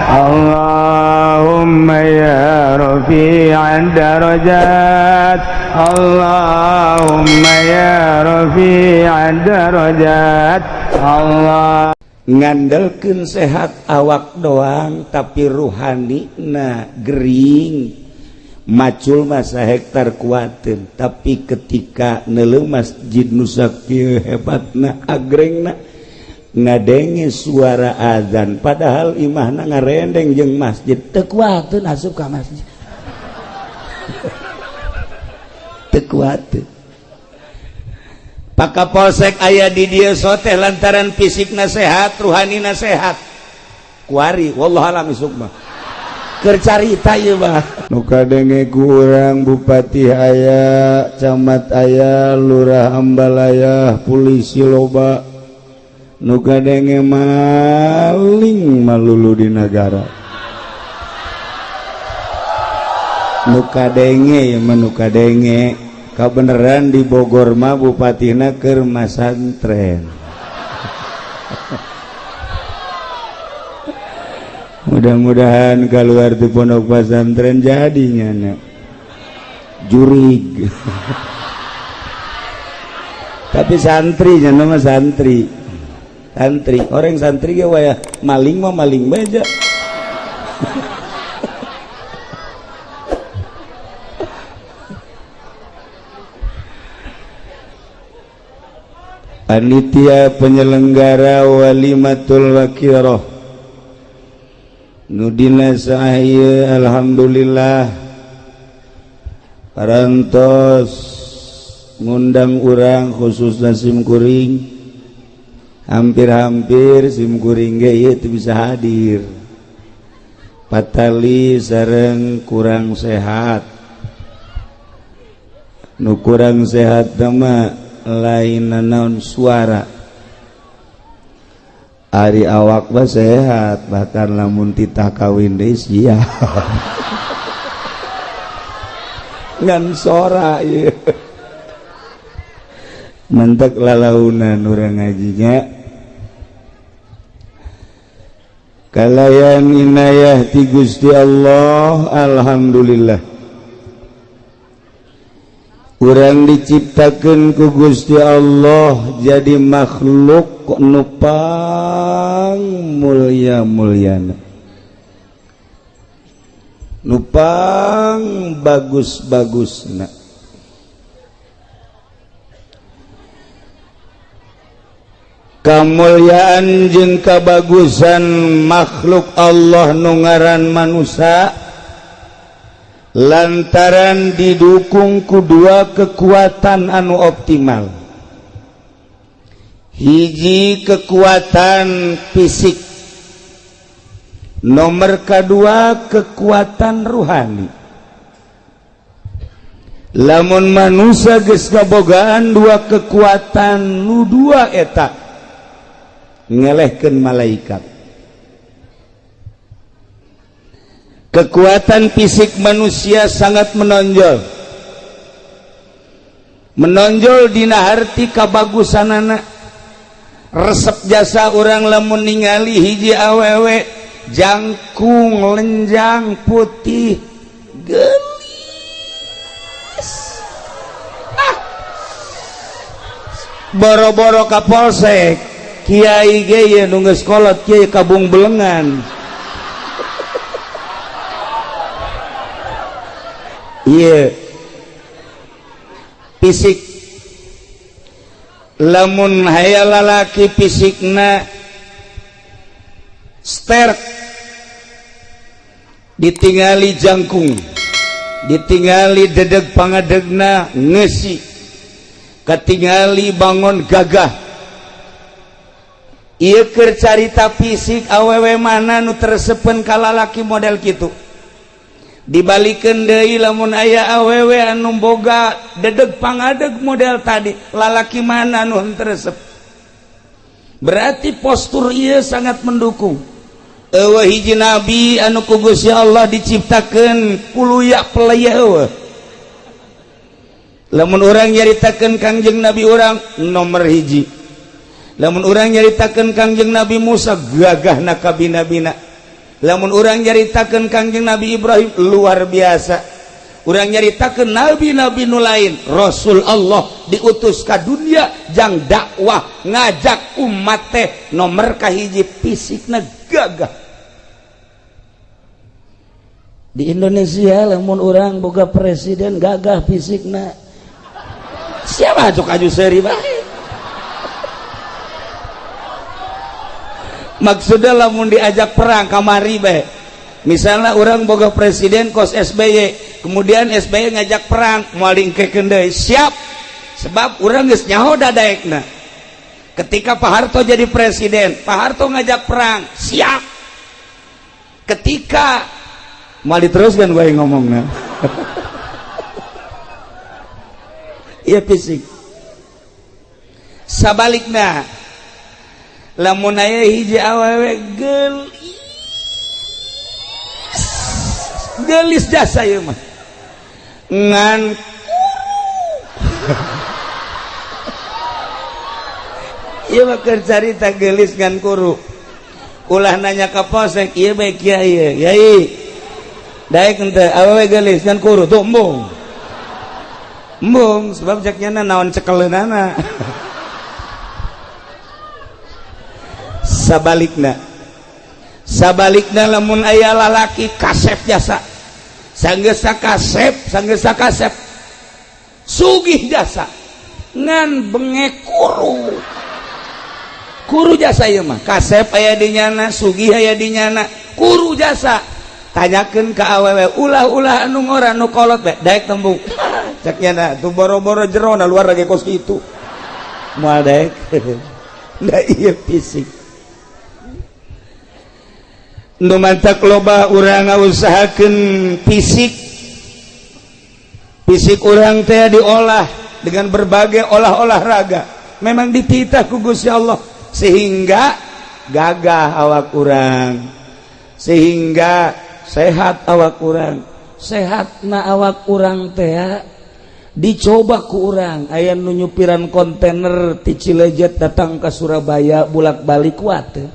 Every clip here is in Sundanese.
Allahumma ya rafi'ad darajat, Allahumma ya rafi'ad darajat. Allah Ngandelkeun sehat awak doang tapi ruhani na gering, macul masa hektar kuatin, tapi ketika neuleuh masjid nu sakieu hebatna, agrengna, ngadenge suara azan, padahal imahna ngarendeng jeung masjid, teu kuateun asup ka masjid, teu kuateun. Pak Kapolsek aya di dieu soteh lantaran fisikna sehat, ruhanina sehat. Kuari wallahu alam isuk mah. Keur carita ieu mah. Nu kadenge kurang bupati aya, camat aya, lurah ambalaya, polisi loba. Nu kadenge maling malulu di negara. Nu kadenge ya mah nu kadenge. Kabeneran di Bogor mah bupatina keur masantren. Mudah-mudahan keluar di pondok pesantren jadinya na. Jurig. Tapi santri nya nama santri. Santri, orang santri ge waya maling mah maling bae. Panitia penyelenggara Walimatul Wakiroh nudina sahaya, alhamdulillah parantos ngundang urang khususna simkuring, hampir-hampir simkuring ge ieu teu bisa hadir patali sareng kurang sehat. Nu kurang sehat mah lain naon suara, ari awak mah sehat, bahkan lamun titah kawin deui siap ngan sora ieu mentek lalaunan urang ngajinya. Kalayan inayah ti Gusti Allah, alhamdulillah urang diciptakan ku Gusti Allah jadi makhluk nupang mulia-muliana, nupang bagus-bagusna. Kamulyaan jeung kabagusan makhluk Allah nu ngaran manusia lantaran didukung ku dua kekuatan anu optimal. Hiji kekuatan fisik, nomor kedua kekuatan ruhani. Lamun manusia geus kabogaan dua kekuatan nu dua eta ngelehkeun malaikat. Kekuatan fisik manusia sangat menonjol, menonjol dina harti kabagusanana. Resep jasa orang lamun ningali hiji awewe jangkung lenjang putih gelis, ah. Boro-boro kapolsek, kiai ge ye nu geus kolot kiai kabung belengan. Iya, fisik. Lamun haya lalaki fisikna sterk, ditingali jangkung, ditingali dedeg pangadegna ngesi, katingali bangun gagah. Ieu keur carita fisik. Awewe mana nu tersepen ka lalaki model kitu? Dibalikeun deui, lamun aya awewe anu boga dedeg pangadeg model tadi, lalaki mana nu henteu resep? Berarti postur ieu sangat mendukung. Eueuh hiji nabi anu ku Gusti Allah diciptakeun kuluya pelaya eueuh. Lamun urang nyaritakeun Kangjeng Nabi urang nomor hiji, lamun urang nyaritakeun Kangjeng Nabi Musa gagahna kabina-bina. Lamun urang nyaritakeun Kangjeng Nabi Ibrahim luar biasa. Urang nyaritakeun nabi-nabi nu lain, Rasul Allah diutus ka dunia jang dakwah ngajak umat teh nomor kahiji fisikna gagah. Di Indonesia lamun urang boga presiden gagah fisikna, siapa cok aju seuri bae. Maksudnya lamun diajak perang kamari bae, misalnya orang boga presiden kos SBY, kemudian SBY ngajak perang moal diengkekeun deui, siap, sebab urang geus nyaho dadaekna. Ketika Pak Harto jadi presiden, Pak Harto ngajak perang, siap. Ketika moal diteruskan gue ngomongna. Iya fisik. Sabalikna lamun aya hiji awewe geulis, geulis jasa ieu mah ngan kuru. Ieu mah keur carita geulis ngan kuru. Ulah nanya ka polsek ieu bae kiai, yai daek henteu awewe geulis ngan kuru tuh embung. Embung sebab cek nyana naon cekeleunana. Sabalikna, sabalikna lamun aya lalaki kasep jasa, sanggeus kasep, sanggeus kasep sugih jasa ngan bengek kuru. Kuru jasa ieu mah kasep aya di nyana, sugih aya di nyana, kuru jasa. Tanyakeun ka awewe ulah-ulah anu ngora nu kolot bae daek tembung. Cek nyana tuh boro-boro jerona luar lagi kos kitu. Moal daek. Da ieu fisik. Nu mantak loba urang ngausahakeun fisik. Fisik urang teh diolah dengan berbagai olah-olah raga. Memang dititah ku Gusti Allah sehingga gagah awak urang, sehingga sehat awak urang. Sehatna awak urang teh dicoba ku urang. Aya nu nyupiran kontainer ti Cilejet datang ke Surabaya bolak-balik kuat teh.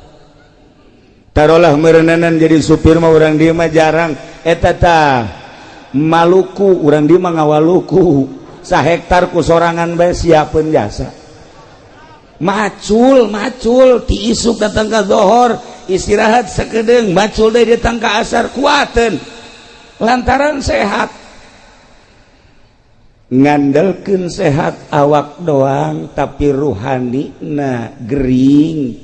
Tarolah merenanan jadi supir mah urang dieu mah jarang eta tah Maluku, urang dieu mah ngawaluku sahektar ku sorangan bae siapeun jasa. Macul macul ti isuk datang ka zohor, istirahat sakedeung, macul deui datang ka asar, kuateun lantaran sehat. Ngandelkeun sehat awak doang tapi ruhanina gering.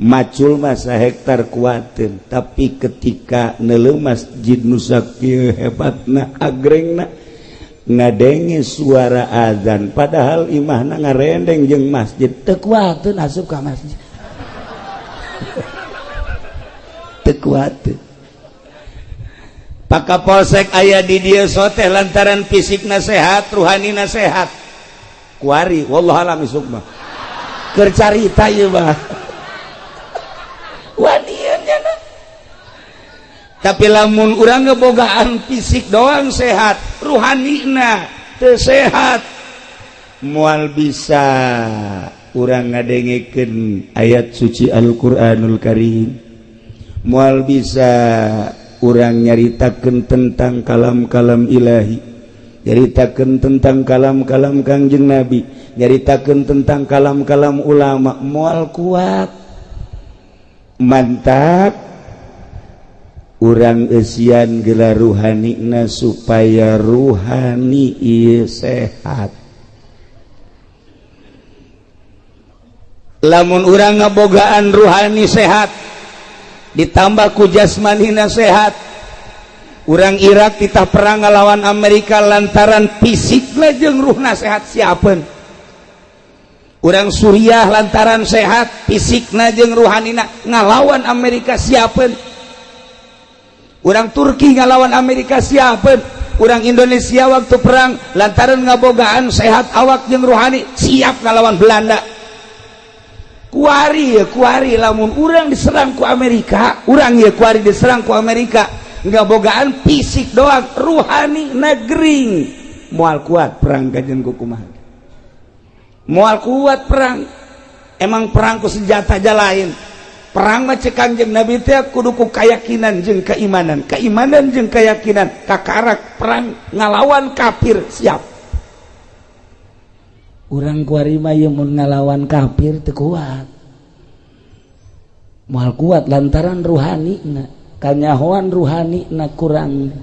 Macul masa hektar kuateun, tapi ketika neuleuh masjid nu sakieu hebatna agrengna ngadenge suara azan padahal imahna ngarendeng jeung masjid teu kuateun asup ka masjid. Teu kuateun. Pak Kapolsek aya di dieu soteh lantaran fisikna sehat, ruhanina sehat. Kuari wallahu alam isuk mah. Keur carita ieu mah. Tapi lamun urang ngebogaan fisik doang sehat, ruhanina teu sehat, moal bisa urang ngadengekeun ayat suci Al-Qur'anul Karim, moal bisa urang nyaritakeun tentang kalam-kalam ilahi, nyaritakeun tentang kalam-kalam Kangjeng Nabi, nyaritakeun tentang kalam-kalam ulama, moal kuat. Mantap urang eusian gelar ruhanina supaya ruhani ieu sehat. Lamun urang ngabogaan ruhani sehat ditambah ku jasmanina sehat, urang Irak titah perang ngalawan Amerika lantaran fisikna jeung ruhna sehat siapeun. Urang Suriah lantaran sehat fisikna jeung ruhanina ngalawan Amerika siapeun. Urang Turki ngalawan Amerika siapeun. Urang Indonesia waktu perang lantaran ngabogaan sehat awak jeung ruhani siap ngalawan Belanda. Kuari ya kuari lamun urang diserang ku Amerika, urang ya kuari diserang ku Amerika ngabogaan fisik doang, ruhani negering moal kuat perang kajen kumaha. Moal kuat perang. Emang perang ku senjata aja lain. Perang mah cek Kangjeng Nabi teh kudu ku keyakinan jeung keimanan, keimanan jeung keyakinan. Kakarak perang ngalawan kafir siap. Urang kuari mah ieu mun ngalawan kafir teu kuat, moal kuat lantaran ruhani na kanyahoan, ruhani na kurang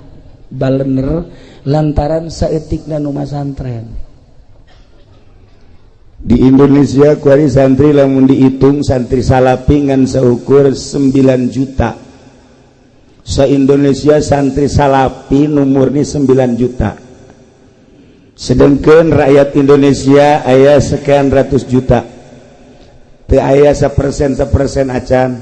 balener lantaran saeutikna nu masantren. Di Indonesia kuari santri lamun dihitung santri salapi ngan seukur 9 juta. Se Indonesia santri salapi nu murni 9 juta, sedangkan rakyat Indonesia aya sekian ratus juta, teu aya sepersen sepersen acan.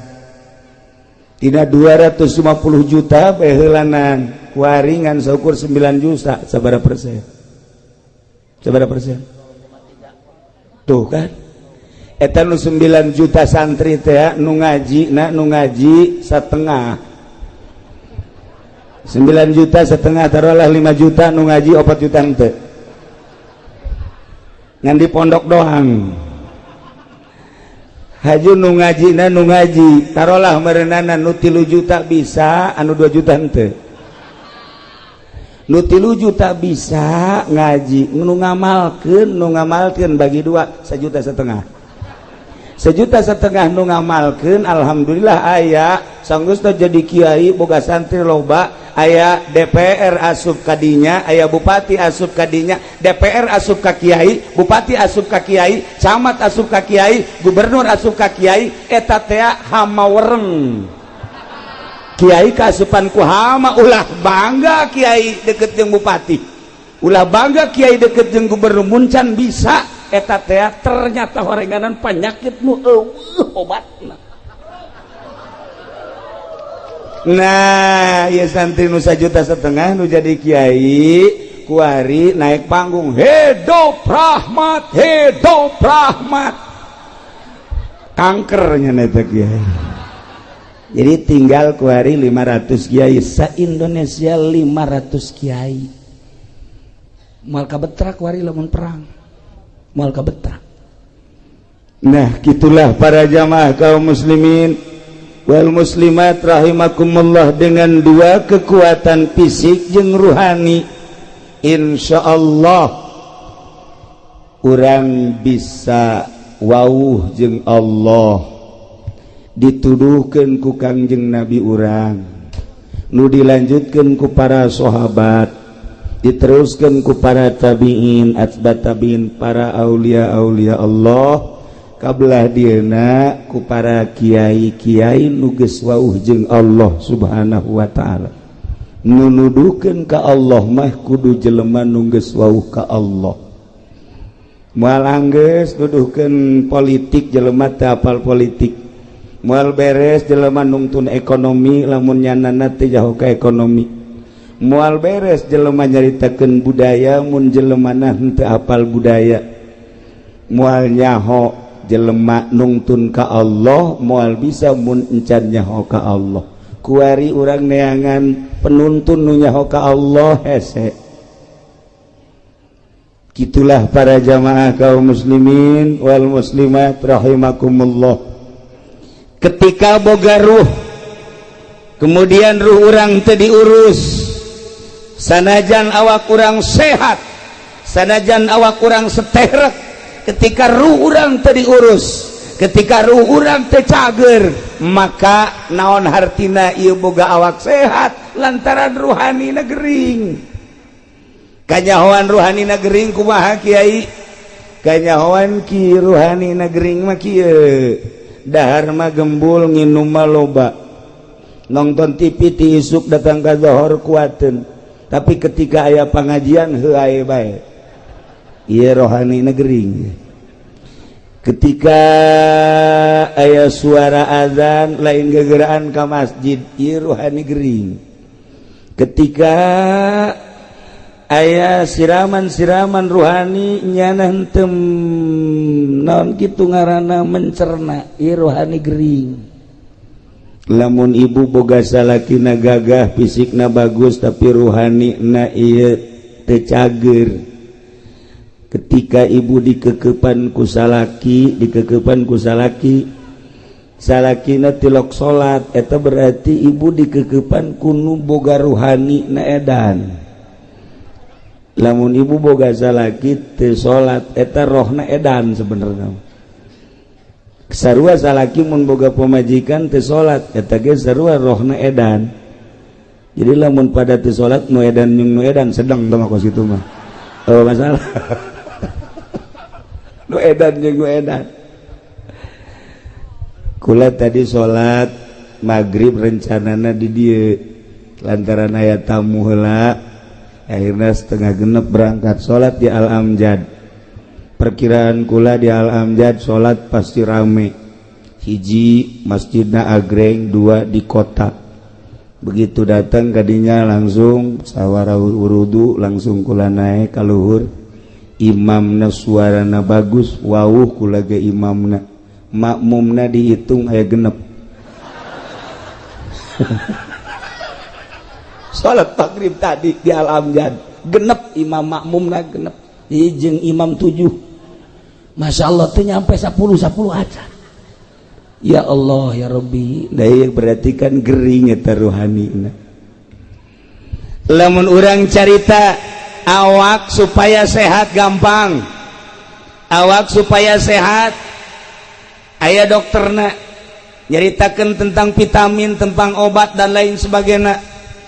Tidak 250 juta behelanan kuari ngan seukur 9 juta. Sabaraha persen? Sabaraha persen? Tuh kan, eta nu 9 juta santri teh nu ngaji na, nu ngaji setengah 9 juta setengah, taruhlah 5 juta, nu ngaji 4 juta ente ngan di pondok doang. Haju nu ngaji na, nu ngaji taruhlah merenana nu 3 juta bisa, anu 2 juta ente. Nu 3 juta bisa ngaji, nu ngamalkeun bagi dua 1,5 juta, 1,5 juta nu ngamalkeun. Alhamdulillah aya sanggeus jadi kiai, boga santri loba, aya DPR asup kadinya, aya bupati asup kadinya. DPR asup ka kiai, bupati asup ka kiai, camat asup ka kiai, gubernur asup ka kiai. Eta teh hama wereng. Kiai kaasupan ku hama. Ulah bangga kiai deket jeung bupati, ulah bangga kiai deket jeung gubernur mun can bisa. Eta teh ternyata horenganan penyakit nu euweuh obatna. Nah ya, santri nu 1,5 juta nu jadi kiai kuari naik panggung, "Hidup rahmat, hidup rahmat," kankernya neta kiai. Jadi tinggal kuari 500 kiai sa Indonesia, 500 kiai moal kabetrak kuari lamun perang, moal kabetrak. Nah, gitulah para jamaah kaum muslimin wal muslimat rahimakumullah. Dengan dua kekuatan fisik jeung ruhani, insya Allah urang bisa wawuh jeung Allah. Dituduhkan ku Kangjeng Nabi urang, nu dilanjutkan ku para sahabat, diteruskan ku para tabiin, atba tabiin, para aulia aulia Allah kabelah dieuna ku para kiai-kiai nu geus wawuh jeung Allah Subhanahu wa taala. Nu nuduhkeun ka Allah mah kudu jelema nu geus wawuh ka Allah. Moal anggeus nuduhkeun politik jelema teu apal politik. Moal beres jelema nungtun ekonomi lamun nyanana teu jauh ka ekonomi. Moal beres jelema nyaritakeun budaya mun jelemana henteu apal budaya. Moal nyaho jelema nungtun ka Allah, moal bisa mun encan nyaho ka Allah. Kuari urang neangan penuntun nu nyaho ka Allah hese. Gitulah para jamaah kaum muslimin wal muslimat rahimakumullah. Ketika boga ruh, kemudian ruh urang teu diurus, sanajan awak kurang sehat, sanajan awak kurang seterek, ketika ruh urang teu diurus, ketika ruh urang teu cager, maka naon hartina ieu boga awak sehat lantaran ruhani gering? Kanyahoan ruhani gering kumaha, Kiai? Kanyahoan ki ruhani gering mah kieu: dahar mah gembul, nginum mah loba, nonton TV ti isuk datang ka zohor kuateun, tapi ketika aya pengajian heuae bae. Ieu rohani gering. Ketika aya suara azan lain gegeraan ka masjid, ieu rohani gering. Ketika aya siraman-siraman ruhani nyana henteu naon kitu ngaranna mencerna, ieu rohani gering. Lamun ibu boga salakina gagah, fisikna bagus, tapi ruhani na ieu teu cager, ketika ibu dikekepan ku salaki, dikekepan ku salaki. Salakina tilok salat, eta berarti ibu dikekepan ku nu boga ruhani na edan. Lamun ibu boga salaki teu salat, eta rohna edan sebenarnya. Sarua salaki mun boga pamajikan teu salat, eta ge sarua rohna edan. Jadi lamun pada teu salat, nu edan jeung nu edan sedang teh mah kos kitu mah. Oh, masalah. Nu edan jeung nu edan. Kula tadi salat maghrib rencanana di dieu, lantaran aya tamu heula akhirnya 5.30 berangkat salat di Al Amjad. Perkiraan kula di Al Amjad salat pasti rame, hiji masjidna agreng, dua di kota. Begitu datang kadinya langsung sawara wudu, langsung kula naik ka luhur. Imamna suarana bagus, wawuh kula ge imamna, makmumna dihitung aya 6. Salat maghrib tadi di Al Amjad 6 imam, makmumna 6, jeung imam 7. Masya Allah, teu nyampe 10 10 aja. Ya Allah ya Rabbi, daya berarti kan gering eta ruhanina. Lamun urang carita awak supaya sehat gampang, awak supaya sehat aya dokterna nyaritakan tentang vitamin, tentang obat dan lain sebagainya.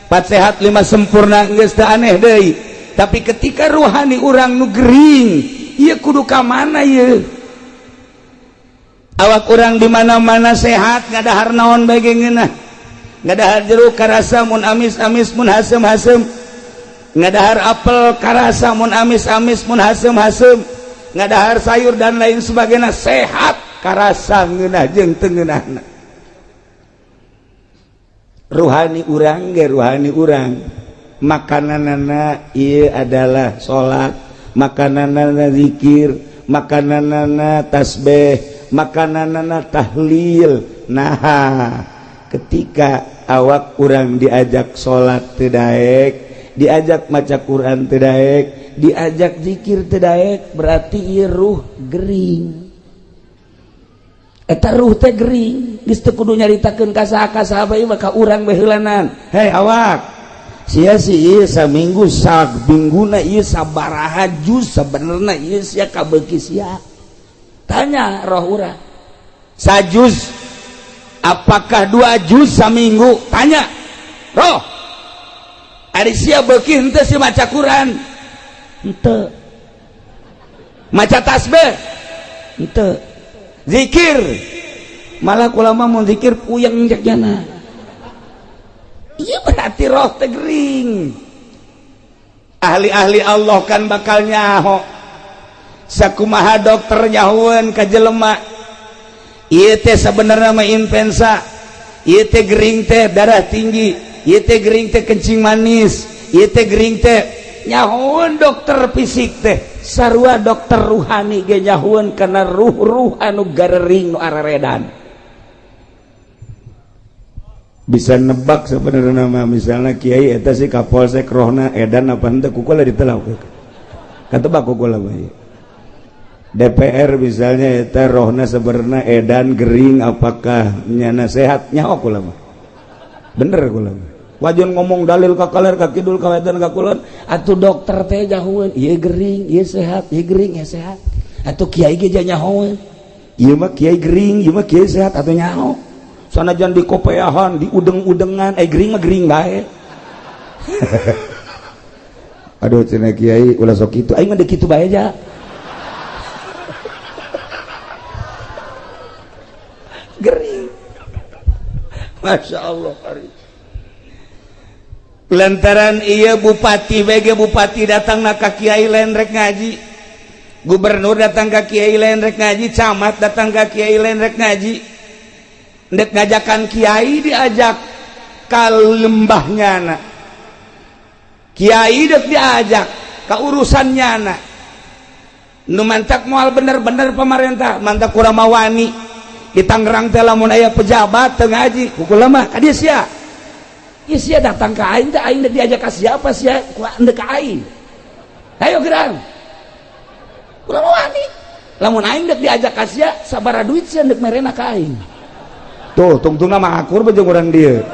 Empat sehat lima sempurna geus teu aneh deui. Tapi ketika ruhani urang nu gering, ieu kudu ka mana ieu? Awak urang di mana-mana sehat, ngadahar naon bae ge ngeunah, ngadahar jeruk karasa mun amis-amis, mun haseum-haseum, ngadahar apel karasa mun amis-amis, mun haseum-haseum, ngadahar sayur dan lain sebagainya sehat karasa ngeunah jeung teu ngeunahna. Ruhani urang ge ruhani urang makananana ieu adalah salat, makananana zikir, makananana tasbih, makananana tahlil. Nah, ketika awak urang diajak salat teu daek, diajak maca Quran teu daek, diajak zikir teu daek, berarti ieu ruh gering. Eta ruh teh gering, geus teu kudu nyaritakeun ka saha ka saha bae, maka urang bae heulanan. Hei awak sia si ieu saminggu samingguna ieu sabaraha juz sabenerna ieu sia kabeuki sia? Tanya roh urang, sajuz apakah 2 juz saminggu? Tanya roh, ari sia beuki henteu si maca Quran? Henteu. Maca tasbih? Henteu. Zikir? Malah kula mah mun zikir puyeng cek jana. Iya, berarti roh teh gering. Ahli-ahli Allah kan bakal nyaho sakumaha dokter nyahoeun ka jelema ieu teh sabenerna mah influenza, ieu teh gering teh darah tinggi, ieu teh gering teh kencing manis, ieu teh gering teh. Nyahoeun dokter fisik teh, sarua dokter ruhani ge nyahoeun kana ruh-ruh anu garering, nu araredan. Bisa nebak sebenarnya mah, misalnya kiai eta si kapolsek rohna edan apa henteu, ku kula ditelak, katebak ku kula mah. DPR misalnya eta rohna sebenarnya edan gering apakah nyana sehat, nyaho kula mah, bener kula mah. Wajan ngomong dalil ka kaler, ka kidul, ka wetan, ka kulon, atuh dokter teh nyahoeun ieu gering, ieu sehat, ieu gering, ieu sehat. Atuh kiai ge nyahoeun ieu mah kiai gering, ieu mah kiai sehat. Atuh nyaho sanajan di kopeahan, di udeng-udengan, eh gering mah gering bae. Aduh, cenah kiai, ulah sok kitu, aing mah deuk kitu bae aja. Gering. Masya Allah hari. Lantaran iya bupati BG bupati datang na ka kiai lain rek ngaji, gubernur datang ka kiai lain rek ngaji, camat datang ka kiai lain rek ngaji. Ndek ngajakan kiai diajak ka lembahnya na, kiai dek diajak ka urusannya na. Nu mantak moal bener-bener pemerintah mantak kurang mawani di Tangerang teh. Lamun aya pejabat teu ngaji ku kula mah ka dieu sia. Ieu sia datang ka aing teh, aing dek diajak ka siapa sia ku endek ka aing? Ayo gerang, kula mah wani lamun aing dek diajak ka sia, sabaraha duit sia ndek merena ka aing? Tuh tungtungna mah akur bae jeung urang dieu.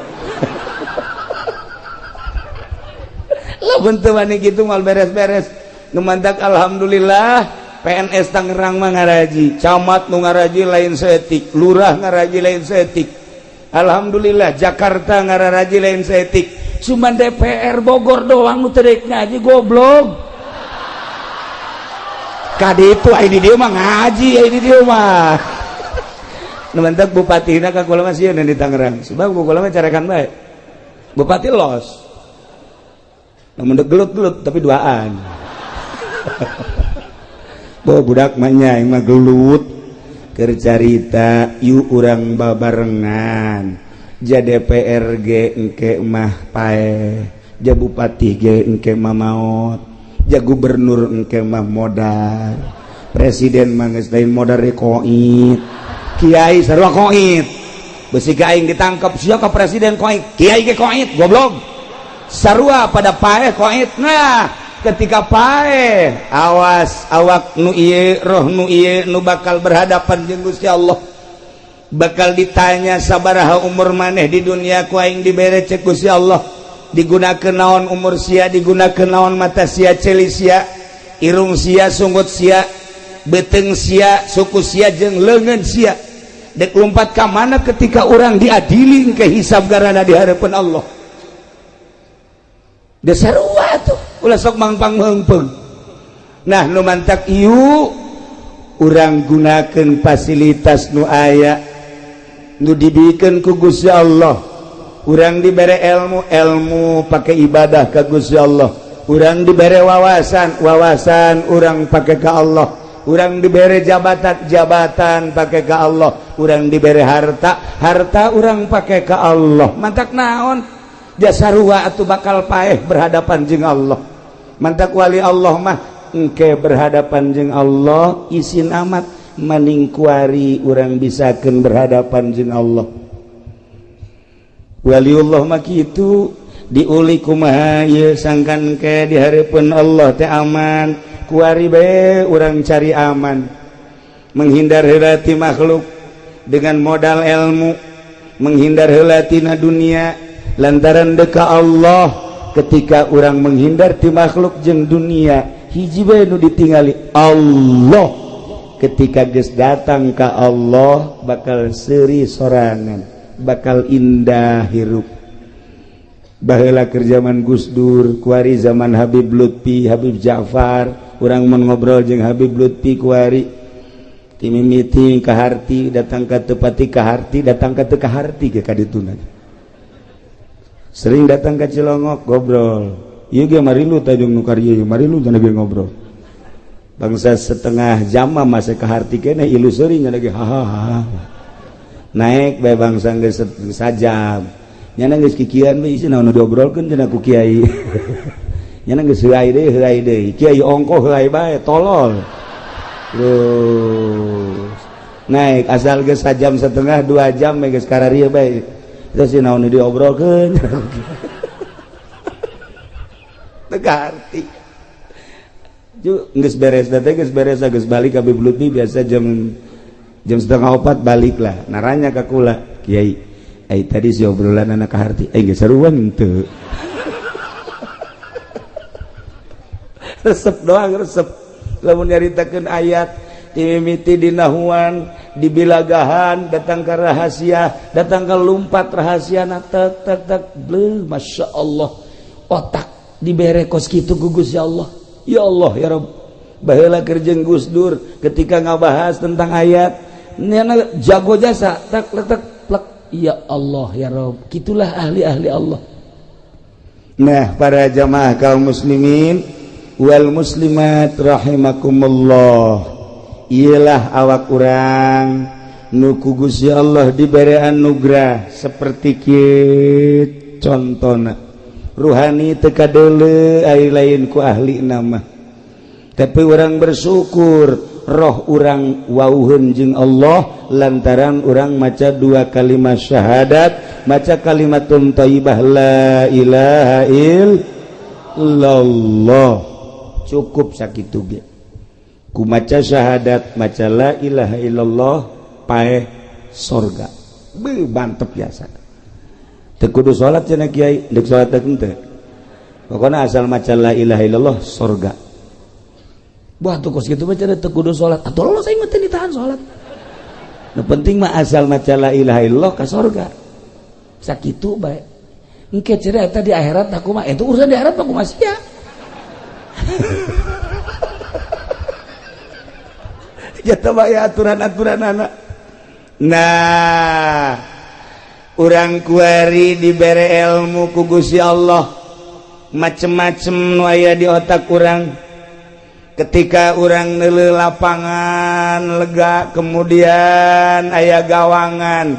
Lamun teu wani kitu moal beres-beres. Nu mantak alhamdulillah PNS Tangerang mah ngaraji, camat nu ngaraji lain saeutik, lurah ngaraji lain saeutik. Alhamdulillah Jakarta ngararaji lain saeutik. Cuman DPR Bogor doang nu teu rek ngaji goblok. Kadi itu ini dia mah ngaji, ini dia mah. Nu mantak bupatina ka kula mah sieun di Tangerang. Sebab kula mah carekan bae. Bupati los. Namun gelut-gelut tapi duaan. Bo budak mah nya mah gelut keur carita yuk urang babarengan. Ja DPR ge engke mah paeh, ja bupati ge engke mah maot, ja gubernur engke mah modar, presiden mah geus lain modar koit, kiai sarua koit. Besi aing ditangkap sia ka presiden koit, kiai ge koit goblok. Sarua pada paeh koit. Nah, ketika paeh awas awak nu ieu roh nu ieu nu bakal berhadapan jeung Gusti Allah. Bakal ditanya sabaraha umur maneh di dunia ku aing dibere cek Gusti Allah. Digunakeun naon umur sia, digunakeun naon mata sia, ceuli sia, irung sia, sunggut sia, beuteung sia, suku sia jeung leungeun sia. Dek lompat ka mana ketika orang diadili ke hisab garana di hadapan Allah. Dasarua tuh ulah sok mangpang meungpeung. Nah nu mantak ieu urang gunakeun fasilitas nu aya nu dibikeun ku Gusti Allah. Urang dibere ilmu, ilmu pakai ibadah ka Gusti Allah. Urang dibere wawasan, wawasan urang pakai ka Allah. Urang dibere jabatan, jabatan pakai ka Allah. Urang dibere harta, harta urang pakai ka Allah. Mantak naon? Jasarua atuh bakal paeh berhadapan jeung Allah. Mantak wali Allah mah engke berhadapan jeung Allah isin amat maning kuari urang bisakeun berhadapan jeung Allah. Waliullah mah kitu diuli kumaha ieu sangkan ke di hareupeun Allah teh aman, kuari bae urang cari aman. Menghindar heula ti makhluk dengan modal ilmu, menghindar heula tina dunia lantaran deka Allah. Ketika orang menghindar ti makhluk jeung dunia, hiji bae nu ditingali Allah. Ketika geus datang ka Allah bakal seuri sorangan, bakal indah hirup. Baheula keur zaman Gus Dur, kuari zaman Habib Lutfi, Habib Ja'far, urang mun ngobrol jeung Habib Lutfi kuari ti mimiti ka harti datang ka tepati ka harti datang ka teu ka harti ke ka dituna. Sering datang ke Cilongok ngobrol. Ieu ge marilu tajung nu karieu, marilu cenah ge ngobrol. Bangsa setengah jam mah masih ka harti keneh ilu seuri nya ge hahaha. Naik bae bangsa geus sajam. Nyana geus kikian we isi naon nu diobrolkeun cenah ku kiai. Nyana geus heuay deui. Kiai ongkoh heuay bae tolol. Terus naik asal geus sajam setengah 2 jam geus kararieu bae. Terus si naon diobrolkeun. Teu kaharti. Ju geus beres teh geus beres geus balik ka Habib Lutfi biasa jam 3:30 balik lah. Naranya ka kula, Kiai, ai tadi si obrolan anak kaharti, ai geus saruan teu. Resep doang resep. Lamun nyaritakeun ayat timimiti dinahuan, dibilagahan, datang ke rahasia, datang ke lumpat rahasia na tek tek tek bleh, masya Allah otak dibere kos kitu ku Gusti Allah. Ya Allah ya Rabb. Baheula keur jeung Gus Dur ketika ngabahas tentang ayat nyana jago jasa tek letek plek. Ya Allah ya Rabb, kitulah ahli-ahli Allah. Nah para jamaah kaum muslimin wal muslimat rahimakumullah, ialah awak urang nu ku Gusti Allah dibere anugerah seperti kieu contona ruhani teu kadeuleu ai lain ku ahli nama, tapi urang bersyukur roh urang wauheun jeung Allah lantaran urang maca dua kalimat syahadat, maca kalimatun thayyibah la ilaha illallah, cukup sakitu ge. Ku maca syahadat, maca la ilaha illallah paeh sorga. Beuh, mantep biasa. Teu kudu salat cenah kiai, deuk salat teh henteu. Pokona asal maca la ilaha illallah surga. Wah, tuh kos kitu mah cenah teu kudu salat. Atuh lolos aing mah teu ditahan salat. Nu penting mah asal maca la ilaha illallah ka surga. Sakitu bae. Engke cenah eta di akhirat aku mah, itu urusan di akhirat mah kumaha sia. Jatuh bae aturan-aturan anak. Nah, urang kuari dibere ilmu ku Gusti Allah, macem-macem nu aya di otak urang. Ketika urang neuleuh lapangan lega, kemudian aya gawangan,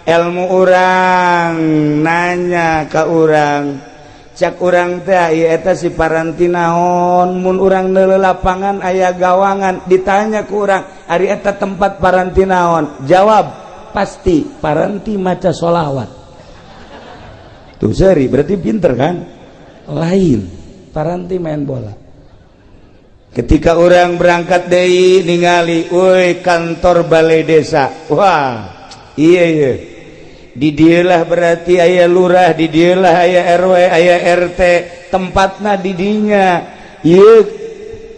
ilmu urang nanya ka urang, cak urang teh ieu eta si paranti naon. Mun urang neuleuh lapangan aya gawangan, ditanya ku urang, ari eta tempat paranti naon? Jawab pasti paranti maca sholawat. Tuh seri berarti pinter kan? Lain, paranti main bola. Ketika orang berangkat deui ningali, woi, kantor balai desa. Wah, iya iya, di dieulah berarti aya lurah, di dieulah aya RW, aya RT, tempatna di dinya. Ieu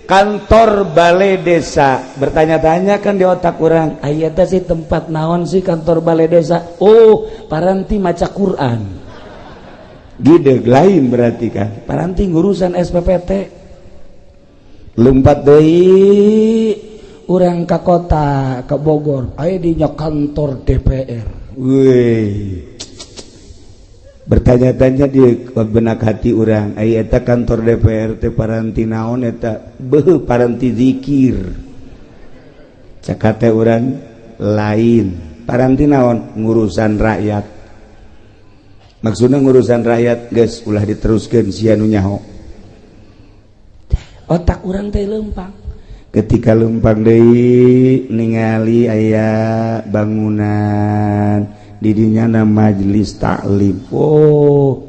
kantor balai desa. Bertanya-tanya kan di otak orang, aya teh sih tempat naon sih kantor balai desa? Oh, paranti maca Quran. Gideg lain berarti kan. Paranti ngurusan SPPT. Lompat deui urang ka kota, ke Bogor, aya dinya kantor DPR. Wih, bertanya-tanya di benak hati urang, aya eta kantor DPR teh paranti naon eta? Beuh, paranti zikir. Cak hate urang, lain, paranti naon? Ngurusan rakyat. Maksudnya ngurusan rakyat, geus ulah diteruskeun, sia nu nyaho. Otak urang teh lempang. Ketika lempang deui ningali aya bangunan didinya na majelis taklim. Oh,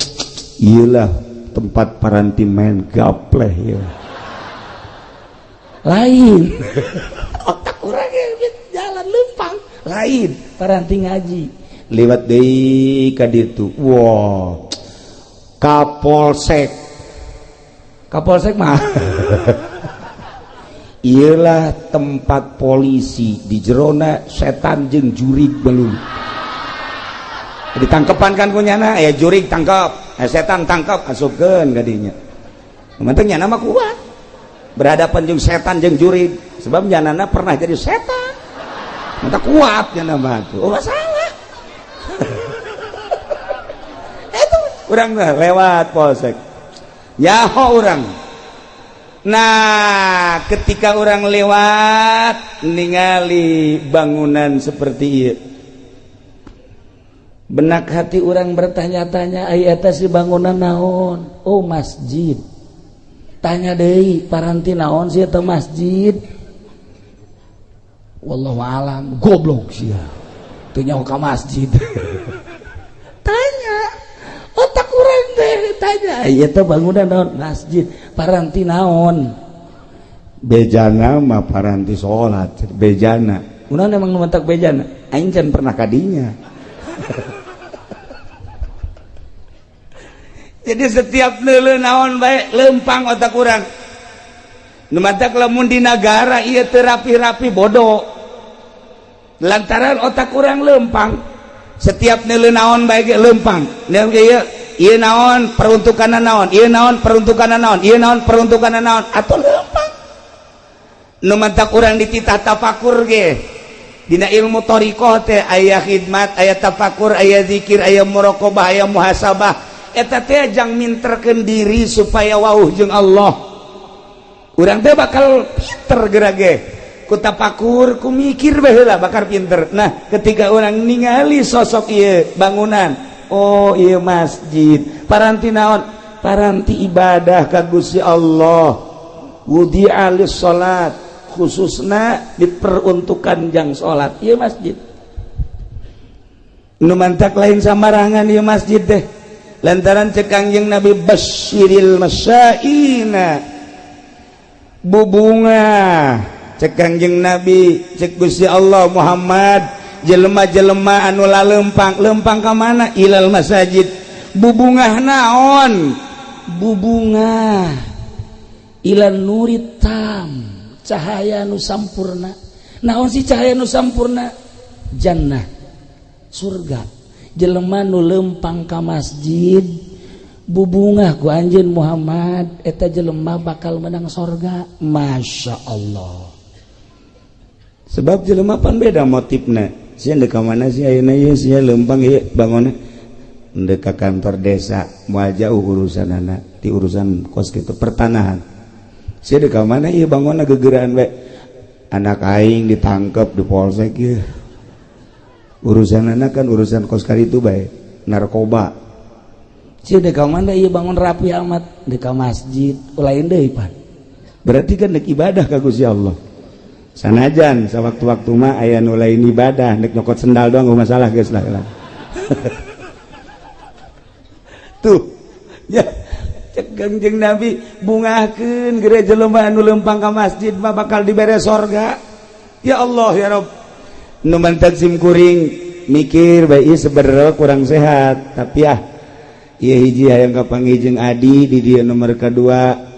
iyalah tempat paranti main gapleh ya. Lain, otak urang jalan lempang. Lain, paranti ngaji. Lewat deui ka ditu, wah, Kapolsek. Kapolsek mah ialah tempat polisi, di jerona setan jeung jurig belum ditangkepan kan kunyana ya, jurig tangkap, setan tangkap, asupkeun ka dinya. Penting nyana mah kuat berhadapan jeung setan jeung jurig, sebab nyanana pernah jadi setan, mata kuat nyana mah tuh. Oh, salah. Itu urang lewat polsek nyaho urang. Nah, ketika orang lewat ningali bangunan seperti itu, benak hati orang bertanya-tanya, ai eta si bangunan naon? Oh, masjid. Tanya deui, paranti naon sih eta masjid? Wallahu alam, goblok sia. Teu nyaho ka masjid. Tanya, otak urang teh tanya, ai eta bangunan naon? Masjid. Paranti naon? Bejana mah paranti salat, bejana. Kunaon emang nu mentak bejana? Aing can pernah kadinya. Jadi setiap neuleuh naon bae lempang otak urang. Nu matak lamun di nagara ieu teu rapi-rapi bodoh. Lantaran otak urang lempang. Setiap neuleuh naon bae ge lempang. Ieu ieu naon peruntukanna naon, ieu naon peruntukanna naon, ieu naon peruntukanna naon, atuh lempang. Nu matak urang dititah tafakur ge. Dina ilmu thariqah teh aya khidmat, aya tafakur, aya zikir, aya muraqabah, aya muhasabah. Eta teh jang minterkeun diri supaya wauh jeung Allah. Urang teh bakal pinter geura ge. Ku tafakur, ku mikir baheula bakal pinter. Nah, ketika orang ningali sosok ieu bangunan, oh ieu masjid, paranti naon? Paranti ibadah ka Gusti Allah. Wudi'a lis-salat, khususna diperuntukkan jang salat ieu masjid. Nu mantak lain samarangan ieu masjid teh. Lantaran cek Kangjeng Nabi basyiril masyaina, bubunga cek Kangjeng Nabi, cek Gusti Allah Muhammad Jelema-jelema anu lalempang, lempang ka mana? Ilal masajid. Bubungah naon? Bubungah ilan nurit tam, cahaya nu sampurna. Naon sih cahaya nu sampurna? Jannah, surga. Jelema nu lempang ka masjid, bubungah ku anjeun Muhammad, eta jelema bakal menang sorga. Masya Allah. Sebab jelema pan beda motifna. Sia ndek ka mana sih ayeuna ieu? Sia lempang ieu bangunna ndek ka kantor desa, moal jauh urusanana ti urusan kos kitu pertanahan. Sia ndek ka mana ieu bangunna gegeraan we? Anak aing ditangkep di polsek ieu. Urusanana kan urusan kos itu bae, narkoba. Sia dek ka mana ieu bangun rapi amat? Dek ka masjid. Lain deui pan. Berarti kan dek ibadah ka Gusti Allah. Sanajan sawaktu-waktu mah aya nu lain ibadah, dek nyokot sendal doang, nggak masalah, geus lah. Tuh ya, cek Kangjeng Nabi, bungahkeun gere jelema anu lempang ka masjid mah bakal dibere sorga. Ya Allah, ya Rob. Nu mantak sim kuring mikir bae ieu sebenarnya kurang sehat, tapi ah, ieu hiji hayang kapanggih jeung adi di dieu, nomor kedua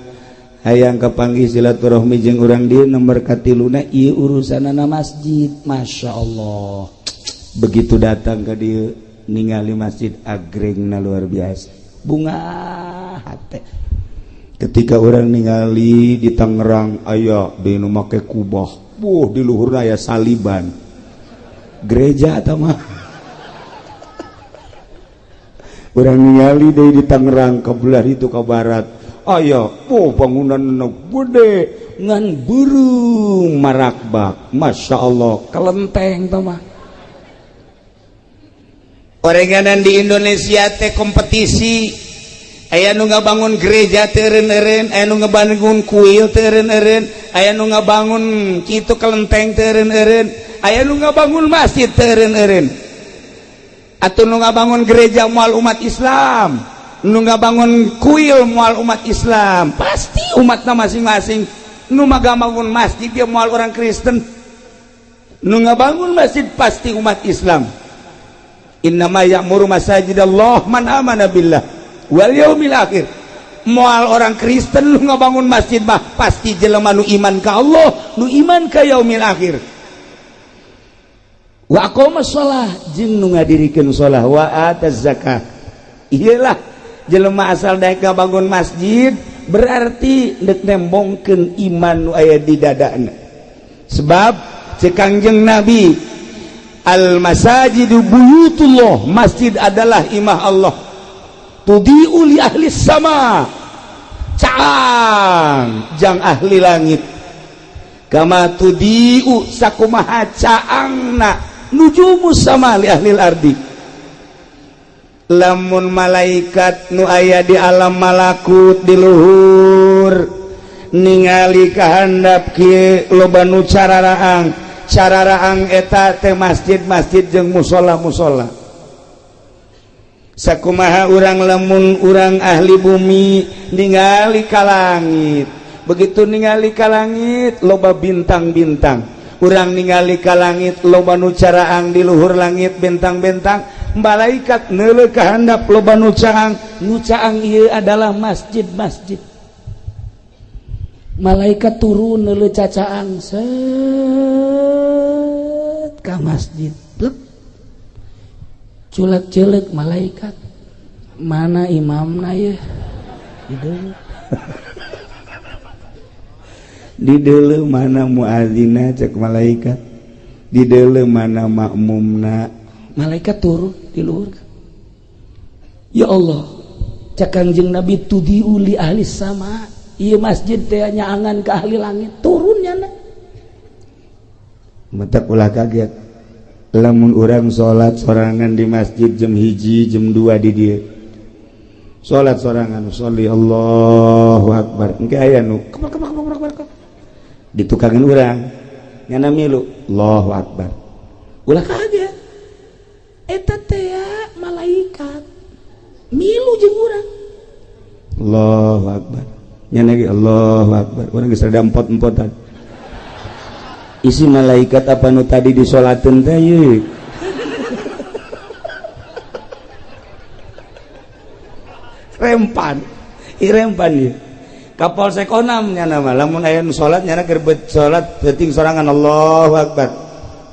hayang kapanggih silaturahmi jeung urang dieu, nomor katiluna ieu urusanana masjid. Masya Allah, begitu datang ke dieu ningali masjid agrengna luar biasa, bunga hate. Ketika orang ningali di Tangerang aya di nu make kubah, buh, di luhurna aya saliban, gereja atau mah. Orang ningali deui di Tangerang ke belah itu, ke barat, aya, oh, bangunan nu gede ngan beureum marakbak. Masya Allah, kelenteng tah mah. Orenganan di Indonesia teh kompetisi. Aya nu ngabangun gereja teu eureun-eureun, aya nu ngabangun kuil teu eureun-eureun, aya nu ngabangun kitu kelenteng teu eureun-eureun, aya nu ngabangun masjid teu eureun-eureun. Atau nu ngabangun gereja moal umat Islam, nu ngabangun kuil moal umat Islam, pasti umatna masing-masing. Nu ngabangun masjid dia moal orang Kristen, nu ngabangun masjid pasti umat Islam. Innama ya'muru masajidallah man amana billah wal yaumil akhir. Moal orang Kristen nu ngabangun masjid mah, pasti jelema nu iman ka Allah, nu iman ka yaumil akhir. Wa aqama shalah, jeung nu ngadirikeun shalah, wa ataz zakah. Iyalah, jelema asal daek ngabangun masjid berarti deuk nembongkeun iman nu aya di dadana. Sebab cek Kangjeng Nabi, al masajidu buyutullah, masjid adalah imah Allah. Tudhi'u li ahli sama, caang jang ahli langit. Kama tudhi'u, sakumaha caangna, nujumus sama li ahli ardi. Lamun malaikat nu aya di alam malakut di luhur ningali kahandap kieu, loba nu cararaang cararaang, eta teh masjid-masjid jeung musola-musola. Sakumaha urang lamun urang ahli bumi ningali ka langit, begitu ningali ka langit loba bintang-bintang, urang ningali ka langit loba nu caraang di luhur langit bintang-bintang, malaikat neuleuh ka handap loba nu caang, nu caang ieu adalah masjid-masjid. Malaikat turun neuleuh cacaang set ka masjid. Plek. Culak-celek malaikat, mana imamna ye? Di Dideuleu. Mana muadzina, cek malaikat. Dideuleu, mana makmumna? Malaikat turun di luhur. Ya Allah, cek Kangjeng Nabi, tudhi'u li ahli sama, ieu masjid teh nyaangan ke ahli langit, turun nyana. Matak ulah kaget lamun urang salat sorangan di masjid jam 1, jam 2 di dieu. Salat sorangan, sholli, Allahu akbar, engke aya nu kebak kebak kebak kebak kebak. Di tukangan urang nyana milu Allahu akbar. Ulah kaget, eta teh malaikat milu jeung urang. Allahu akbar, nyana ge Allahu akbar. Urang geus rada empot-empotan. Isi malaikat apa nu tadi disolateun teh ye? Rempan. Rempan ieu. Kapolsek onam nya nama lamun aya nu salat nyana keur salat penting sorangan Allahu Akbar.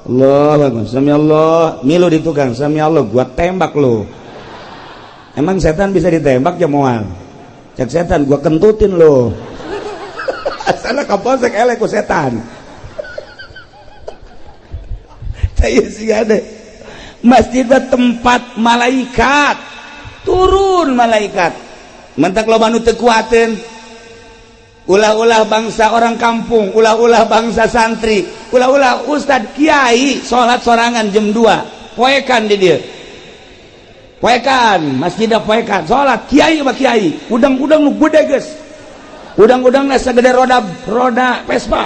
Allahu Akbar. Sami Allah, milu di tukang, sami Allah, gua tembak lu. Emang setan bisa ditembak ya moal? Cek setan, gua kentutin lo. Asalna kapolsek elek ku setan. Saya sih ada. Masjid tempat malaikat. Turun malaikat. Mentak loba nu teu kuateun. Ulah-ulah bangsa orang kampung, ulah-ulah bangsa santri, ulah-ulah ustad kiai salat sorangan jam 2. Poekan di dia. Poekan, masjid poekan, salat kiai mah kiai, udang-udang nu gede geus. Udang-udangna sagede roda Vespa.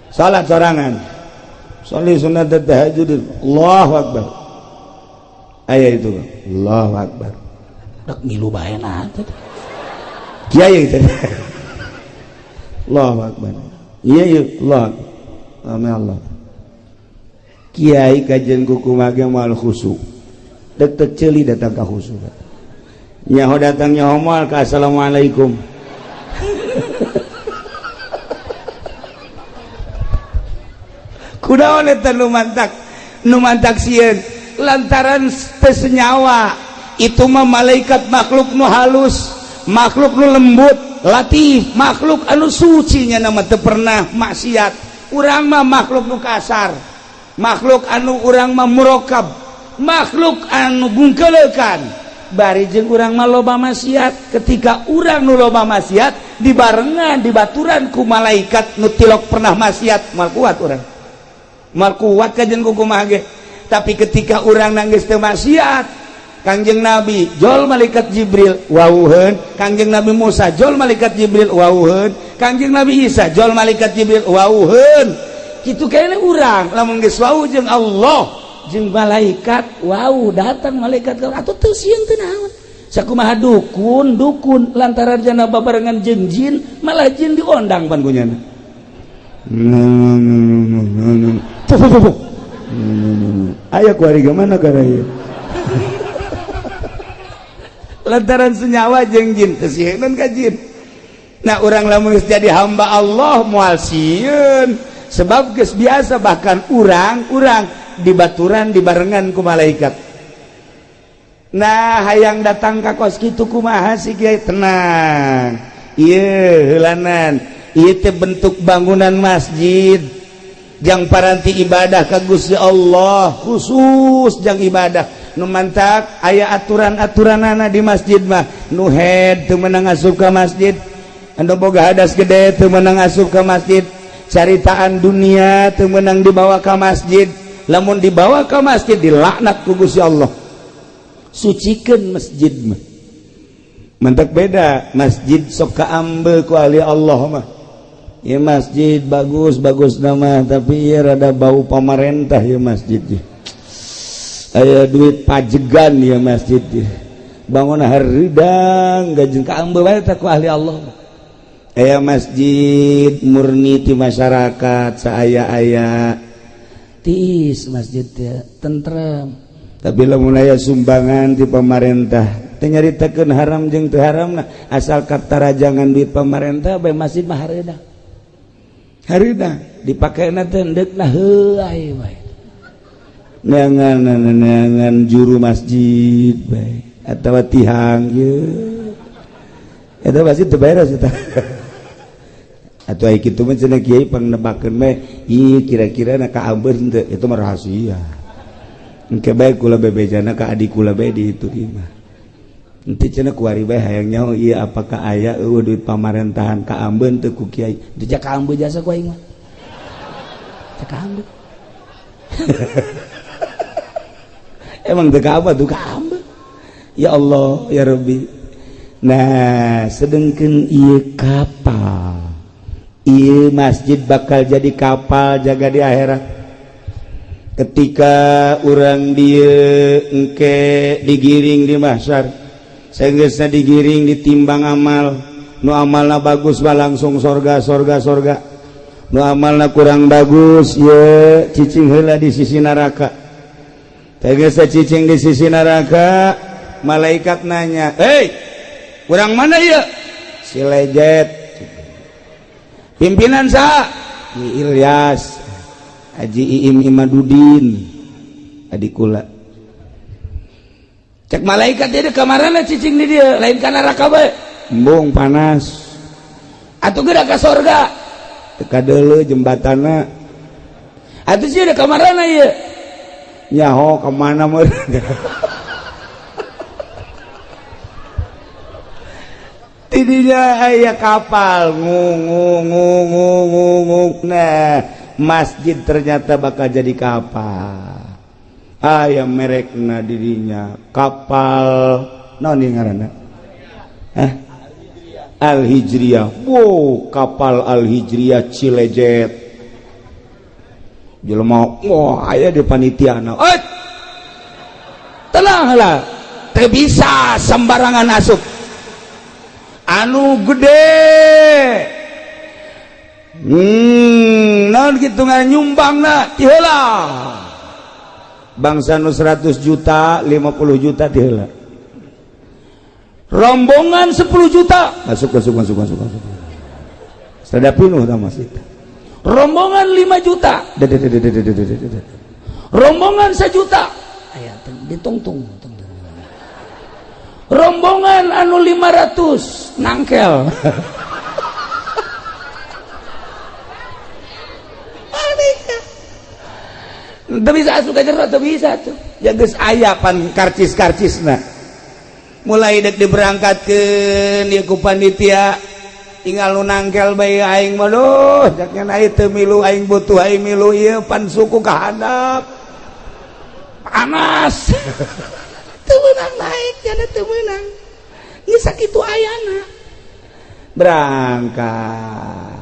Salat sorangan. Sholli sunat tahajud. Allahu Akbar. Aya itu. Allahu Akbar. Rek milu bae nah. Kiai itu. Allahu Akbar. Iya iya Allah. Amin Allah. Kiai kajian kuku mage moal khusyuk. Dek teu ceuli datang ka khusyuk. Nyaho datang nyaho moal ka assalamualaikum. Kunaon eta nu mantak sieun lantaran teu senyawa itu mah malaikat makhluk nu halus, makhluk nu lembut, latif, makhluk anu suci nya nama teu pernah maksiat. Urang mah makhluk nu kasar, makhluk anu urang mah murokab, makhluk anu bungkeleukan. Bari jeung urang mah loba maksiat. Ketika urang nu loba maksiat dibarengan dibaturan ku malaikat nu tilok pernah maksiat, moal kuat urang. Moal kuat kajen ku kumaha ge. Tapi ketika urang nangis teu maksiat, Kangjeng Nabi jol malaikat Jibril wauheun, Kangjeng Nabi Musa jol malaikat Jibril wauheun, Kangjeng Nabi Isa jol malaikat Jibril wauheun. Kitu kene urang lamun geus wau jeung Allah jeung malaikat wau datang malaikat atuh teu sieun teu naon. Sakumaha dukun dukun lantaran jana babarengan jeung jin malah jin diondang pan kunyana. Aya ku ari mana kana ieu? Lantaran senyawa jeung jin teu sieun ka jin. Nah urang lamun geus jadi hamba Allah moal sieun sebab geus biasa bahkan urang-urang dibaturan dibarengan ku malaikat. Nah hayang datang ka kos kitu kumaha sih kiai tenang. Ieu heulanan ieu teh bentuk bangunan masjid jang paranti ibadah ka Gusti Allah khusus jang ibadah. Nu mantak aya aturan-aturanana di masjid mah. Nu head teu meunang asup ka masjid, anu boga hadas gede teu meunang asup ka masjid, caritaan dunia teu meunang dibawa ka masjid. Lamun dibawa ka masjid dilaknat ku Gusti Allah. Sucikeun masjid mah. Mantak beda masjid sok kaambe ku ahli Allah mah. Ya masjid bagus bagus nama tapi ya rada bau pamarentah ya masjid ya. Aya duit pajegan ya masjid ya. Bangun haridang gajeng kaambe bae teh ku ahli Allah. Aya masjid murni ti masyarakat saaya-aya tiis masjid ya tentrem. Tapi lamun aya sumbangan ti pamarentah teu nyaritakeun haram jeung teu haramna asal katarajangan duit pamarentah bae masjid mah hareudang. Hareudang dipakena teh endeukna heuay bae. Neangan juru masjid bae atawa tihang ieu. Eta masjid teu beres eta. Atuh aya kitu mah cenah kiai pangnebakeun bae, ieu kira-kira na kaambeun teu, itu mah rahasia. Engke bae kula bebejana ka adik kula bae di itu mah. Henteu cenah kuari bae hayang nyaho ieu apakah aya eueuh duit pamarentahan kaambeun teu ku kiai. Teu kaambeun jasa ku aing mah. Teu kaambeun. Emang teu kaambeun tuh kaambeun. Ya Allah ya Rabbi. Nah, sedengkeun ieu kapal. Ieu masjid bakal jadi kapal jaga di akhirat. Ketika urang dieu engke digiring di mahsyar, sanggeusna digiring ditimbang amal, nu amalna bagus mah langsung sorga sorga sorga, nu amalna kurang bagus ye cicing heula di sisi neraka. Sanggeusna cicing di sisi neraka, Berangkat, malaikat nanya, "Hei, kurang mana ya?" Cilejet. Pimpinan sa Ilyas Haji Iim Imadudin adik kula. Cek malaikat, "Jadi kamarana cicing di dia lain kana neraka bae?" "Embung, panas." "Atuh geura ka sorga." "Teka deuleu jembatanna." "Atuh sih ada kamarana ieu?" "Nyaho kemana meureun." Tidinya aya kapal ngung ngung ngung ngung ngung. Nah, masjid ternyata bakal jadi kapal. Aya merekna dirinya kapal naon ieu ngaranna? Hah? Al Hijriyah. Wow, kapal Al Hijriyah Cilejet. Jelema, wah, aya di panitia. Eh, tenang lah, teu bisa sembarangan asup. Anu gede, naon kitu nyumbang na ti heula, bangsa nu 100 juta, 50 juta ti heula, rombongan 10 juta masuk, masuk, masuk, masuk, masuk. Sada pinuh tah masjid. Rombongan 5 juta, rombongan 1 juta aya ditungtung, rombongan anu 500 nangkel. Teu bisa asup ka jero, teu bisa tuh. Ya geus aya pan karcis-karcisna. Mulai dek diberangkatkeun ieu ku panitia, tinggal nu nangkel bae. "Aing mah duh," caknya, "aing teu milu, aing butuh, aing milu ieu pan suku ka handap panas." Teu meunang naik jana, teu meunang. Geus sakitu ayana berangkat.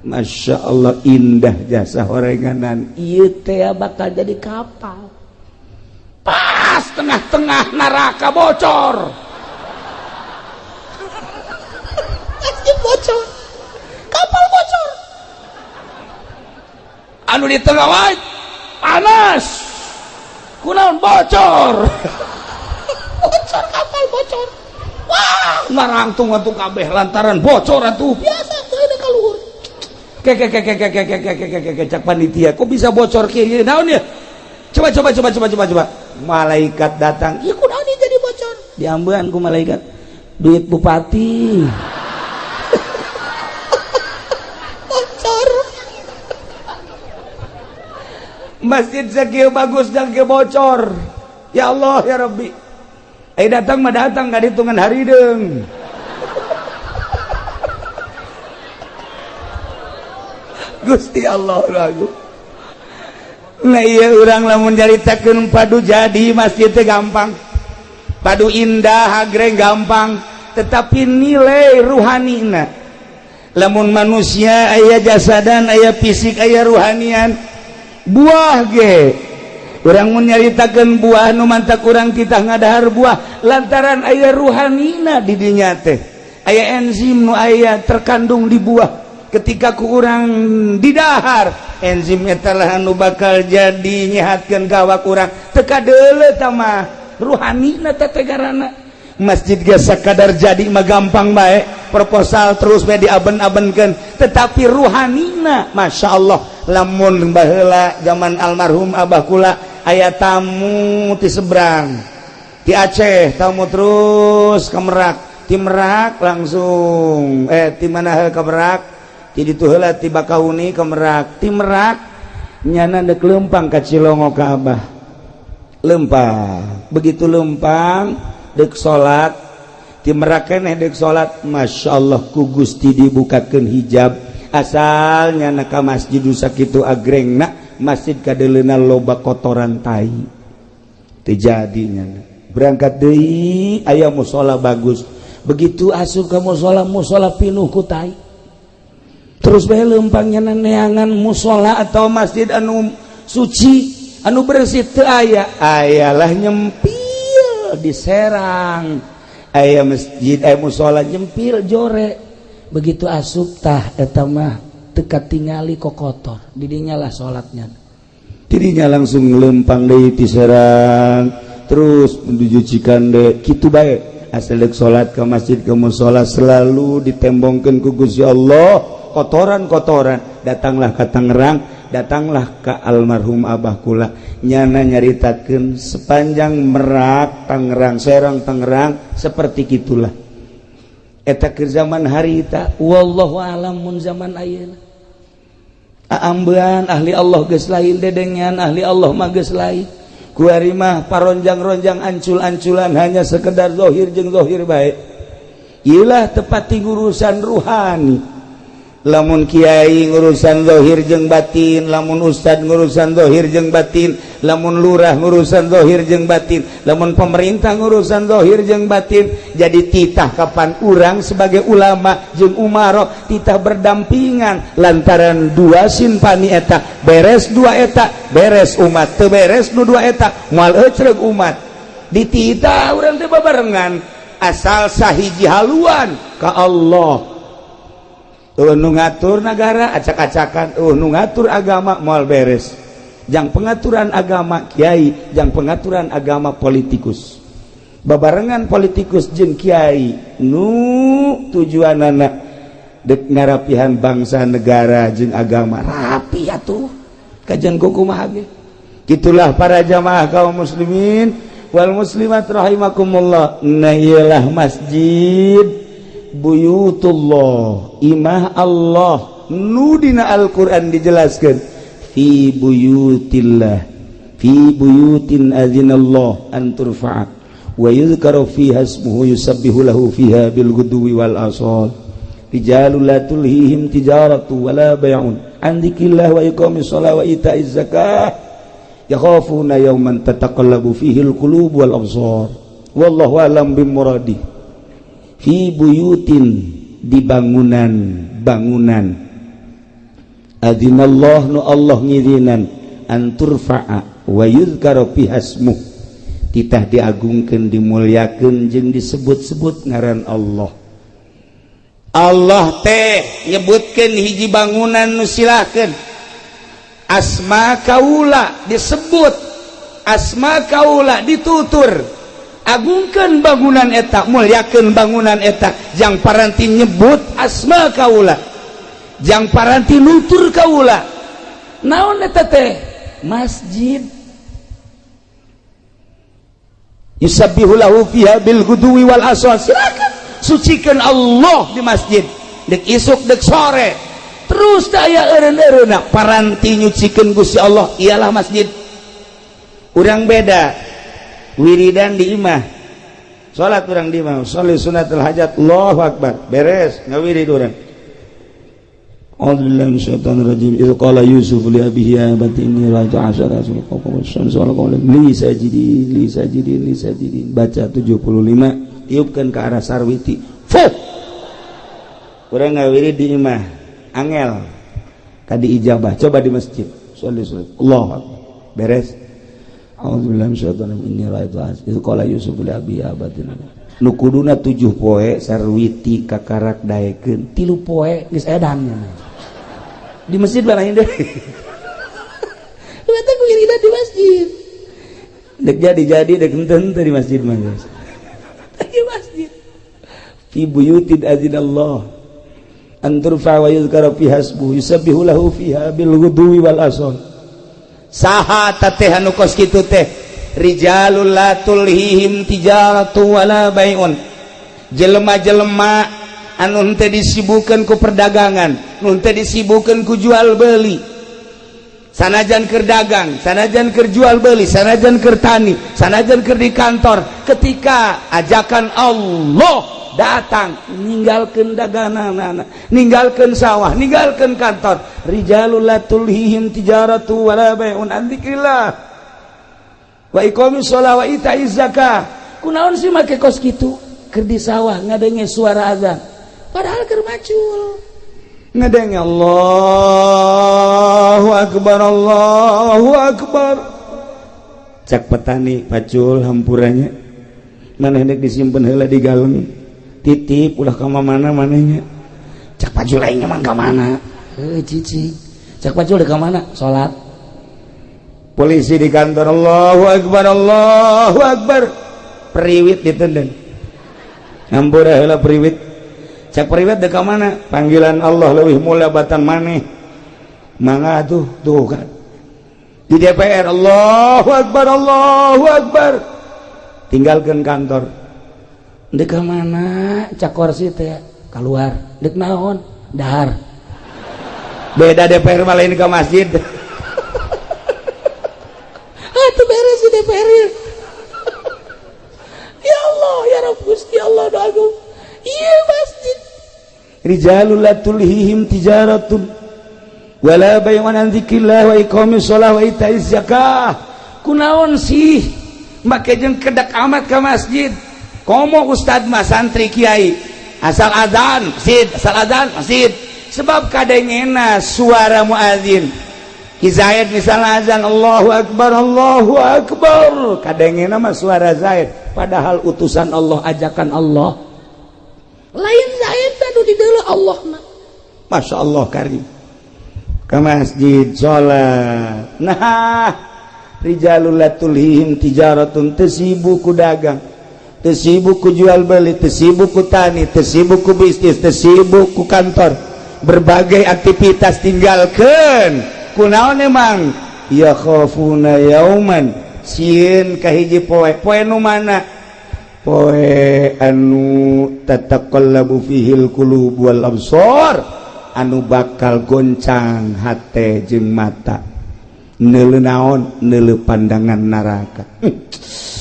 Masya Allah, indah jasa horenganan ieu teh bakal jadi kapal. Pas tengah-tengah neraka bocor. Masjid bocor, kapal bocor. Anu di tengah wae panas, kunaon bocor? Bocor, kapal bocor. Wah, ngarangtung atuh kabeh lantaran bocor atuh. Biasa teu ka luhur. Ke ke ke ke ke ke ke ke ke ke ke, cak panitia, "Kok bisa bocor kieu? Naon ya? Coba, coba, coba, coba, coba, coba." Malaikat datang, "Ieu kunaon ieu jadi bocor?" Diambean ku malaikat, "Duit bupati bocor." Masjid sakieu bagus dan ke bocor. Ya Allah ya Rabbi. Eh, datang mah datang nggak hitungan hari deng. Gusti Allah lagu. Nah, iya, urang lamun nyaritakeun padu jadi masjid teh gampang. Padu indah agreng gampang, tetapi nilai ruhanina. Lamun manusia aya jasadan, aya fisik, aya ruhanian. Buah ge urang mun nyaritakeun buah nu mantak urang kita ngadahar buah lantaran aya ruhanina di dinya teh. Aya enzim nu aya terkandung di buah. Ketika ku urang didahar, enzim eta lah anu bakal jadi nyehatkeun ka awak urang. Teu kadeuleu tah mah ruhanina teh tegarana. Masjid ge sakadar jadi mah gampang bae, proposal terus bae diaben-abenkeun, tetapi ruhanina Masya Allah. Lamun baheula zaman almarhum abah kula aya tamu ti seberang, ti Aceh, tamu terus ke Merak, ti Merak langsung ti mana ke Merak, ti ditu heula ti Bakahuni ke Merak, ti Merak nyana dek lempang ka Cilongo ka abah. Lempang, begitu lempang dek salat, ti Merak keneh dek salat. Masya Allah, ku Gusti dibukakeun hijab. Asalnya na ka masjid sakitu agrengna masjid, kadeleuna loba kotoran tai, teu jadi nyana. Berangkat deui, aya musola bagus. Begitu asup ka musola, musola pinuh ku tai. Terus bae lempangnya neangan musola atau masjid anu suci, anu bersih, teu aya. Ayalah nyempil di Serang, aya masjid, aya musola nyempil jore. Begitu asup tah eta mah teu katingali kok kotor. Didinya lah salatnya, tidinya langsung lempang deui ti Serang. Terus menuju Cikande kitu bae, asal dek salat ke masjid, ke musola, selalu ditembongkeun ku Gusti Allah kotoran-kotoran. Datanglah ke Tangerang, datanglah ke almarhum abah kula, nyana nyaritakeun sepanjang Merak, Tangerang, Serang, Tangerang seperti gitulah. Eta keur zaman harita, wallahu alam mun zaman ayeuna. Aambean ahli Allah geus lain, dedengean ahli Allah mah geus lain. Kuari mah paronjang-ronjang, ancul-anculan, hanya sekedar zohir jeung zohir bae. Ilah tepat ngurusan ruhani. Lamun kiai ngurusan zohir jeung batin, lamun ustad ngurusan zohir jeung batin, lamun lurah ngurusan zohir jeung batin, lamun pemerintah ngurusan zohir jeung batin, jadi titah kapan urang sebagai ulama jeung umaro titah berdampingan, lantaran dua sinfani eta beres, dua eta beres, umat teu beres. Nu dua eta moal ecreg umat. Dititah urang teh babarengan, asal sahiji haluan ka Allah. Nu ngatur negara acak-acakan, nu ngatur agama moal beres. Jang pengaturan agama kiai, jang pengaturan agama politikus, babarengan politikus jeung kiai nu tujuan anak dek ngarapihan bangsa, negara jeung agama rapi atuh, kajian kumaha ge. Gitulah para jamaah kaum muslimin wal muslimat rahimakumullah. Nah, iyalah masjid, buyutullah, imah Allah nu dina Al-Qur'an dijelaskan fi buyutillah, fi buyutin azinallah an turfa'a wa yuzkaru fiha ismuhu yusabbihu lahu fiha bil ghudwi wal asal rijalul la tulhihim tijaratu wala bay'un an dzikrillah wa iqamis shalah wa ita'iz zakah yakhafuna yawman tataqallabu fihi al qulub wal absar. Wallahu alam bimuradi. Fi buyutin, di bangunan bangunan, adzinallah, nu Allah ngizinan, an turfa'a wa yuzkara fiha ismuh, titah diagungkeun, dimuliakeun jeung disebut-sebut ngaran Allah. Allah teh nyebutkeun hiji bangunan nu silakeun asma kaula disebut, asma kaula ditutur, agungkan bangunan eta, muliakan bangunan eta, jang paranti nyebut asma kaula, jang paranti nutur kaula. Naon eta teh? Masjid. Yusabbihu lahu fiha bil ghudwi wal asal. Silakan sucikan Allah di masjid, dek isuk dek sore, terus daya eureun-eureunna paranti nyucikeun Gusti Allah. Ialah masjid. Urang beda, wiridan di imah, salat urang di imah, sholli sunnatul hajat, Allahu akbar, beres ngawirid urang. A'udzu billahi minasyaitonir rajim. Idz qala Yusuf li abihi ya abati inni ra'aitu asyara kawkaban li sajidin li sajidin li sajidin. Baca 75, tiupkan ke arah sarwiti. Fuh. Urang ngawirid di imah angel kadi ijabah. Coba di masjid. Sholli sholli. Allahu akbar. Beres. A'udzu billahi minasyaitonir rajim. Inni ra'aitu idz qala Yusuf li abihi ya abati. Nu kuduna 7 poe sarwiti kakarak daekeun, 3 poe geus edan. Di masjid lain deh. Lu wiridan di masjid. Dek jadi-jadi dek henteu di masjid mah geus. Di masjid. Fi buyutin azinallah an turfa wa yuzkara fiha ismuhu yusabbihu lahu fiha bil ghudwi wal asal. Saha teh anu kos kitu teh? Rijalul la tulhihim tijaratu wala bai'un, jelema-jelema anu henteu disibukeun ku perdagangan, nu henteu disibukeun ku jual beli. Sanajan keur dagang, sanajan keur jual beli, sanajan keur tani, sanajan keur di kantor, ketika ajakan Allah datang, ninggalkeun dagangan, ninggalkeun sawah, ninggalkeun kantor. Rijalul la tulhihim tijaratu wala bai'un an dzikrillah wa iqamis shalah wa ita'iz zakah. Kunaon sih make kos kitu? Keur di sawah ngadenge suara azan, padahal keur macul, ngadenge Allahu akbar, Allahu akbar. Cak petani, "Pacul, hampuranya, maneh dek disimpen heula di galeng, titip, ulah ka mana manehnya." Cak pacul, "Aing emang ka mana?" "Heuh, cicing." Cak pacul, "Dek ka mana?" "Salat." Polisi di kantor, Allahu Akbar, Allahu Akbar, priwit ditendang. Ngampura heula priwit. Cak priwit, "Dek ka mana?" "Panggilan Allah leuwih mulia batan maneh." Mangga tuh, tuh kan. Di DPR, Allahu Akbar, Allahu Akbar, tinggalkan kantor. "Dek ka mana?" Cak korsi teh, "Keluar." "Dek naon?" "Dahar." Beda DPR malah, ini ke masjid. Ah, itu beres di DPR ya. Ya Allah, ya Rabb, Gusti Allah, doa. Iya, masjid. Rijalul la tulhihim tijaratun wala bay'un an dzikrillah wa iqamis shalah wa itaiz zakah. Kunaon sih make jeung kedak amat ke masjid? Komo ustad mah, santri, kiai, asal azan masjid, asal azan masjid, sebab kadengena suara muazin. Ki Zaid misalnya azan, "Allahu Akbar, Allahu Akbar," kadengena mah suara Zaid, padahal utusan Allah, ajakan Allah lain Zaid anu di Allah mah. Masya Allah, karim ke masjid salat. Nah, rijalul la tulhihim tijaratun, teu sibuk ku dagang, teu sibuk ku jual beli, teu sibuk ku tani, teu sibuk ku bisnis, teu sibuk ku kantor, berbagai aktivitas tinggalkan. Kunaon emang? Ya khafuna yauman, sieun ka hiji poe. Poe nu mana? Poe anu tataqallabu fihil qulub wal absar, anu bakal goncang hate jeung mata. Neuleu naon? Neuleu pandangan neraka.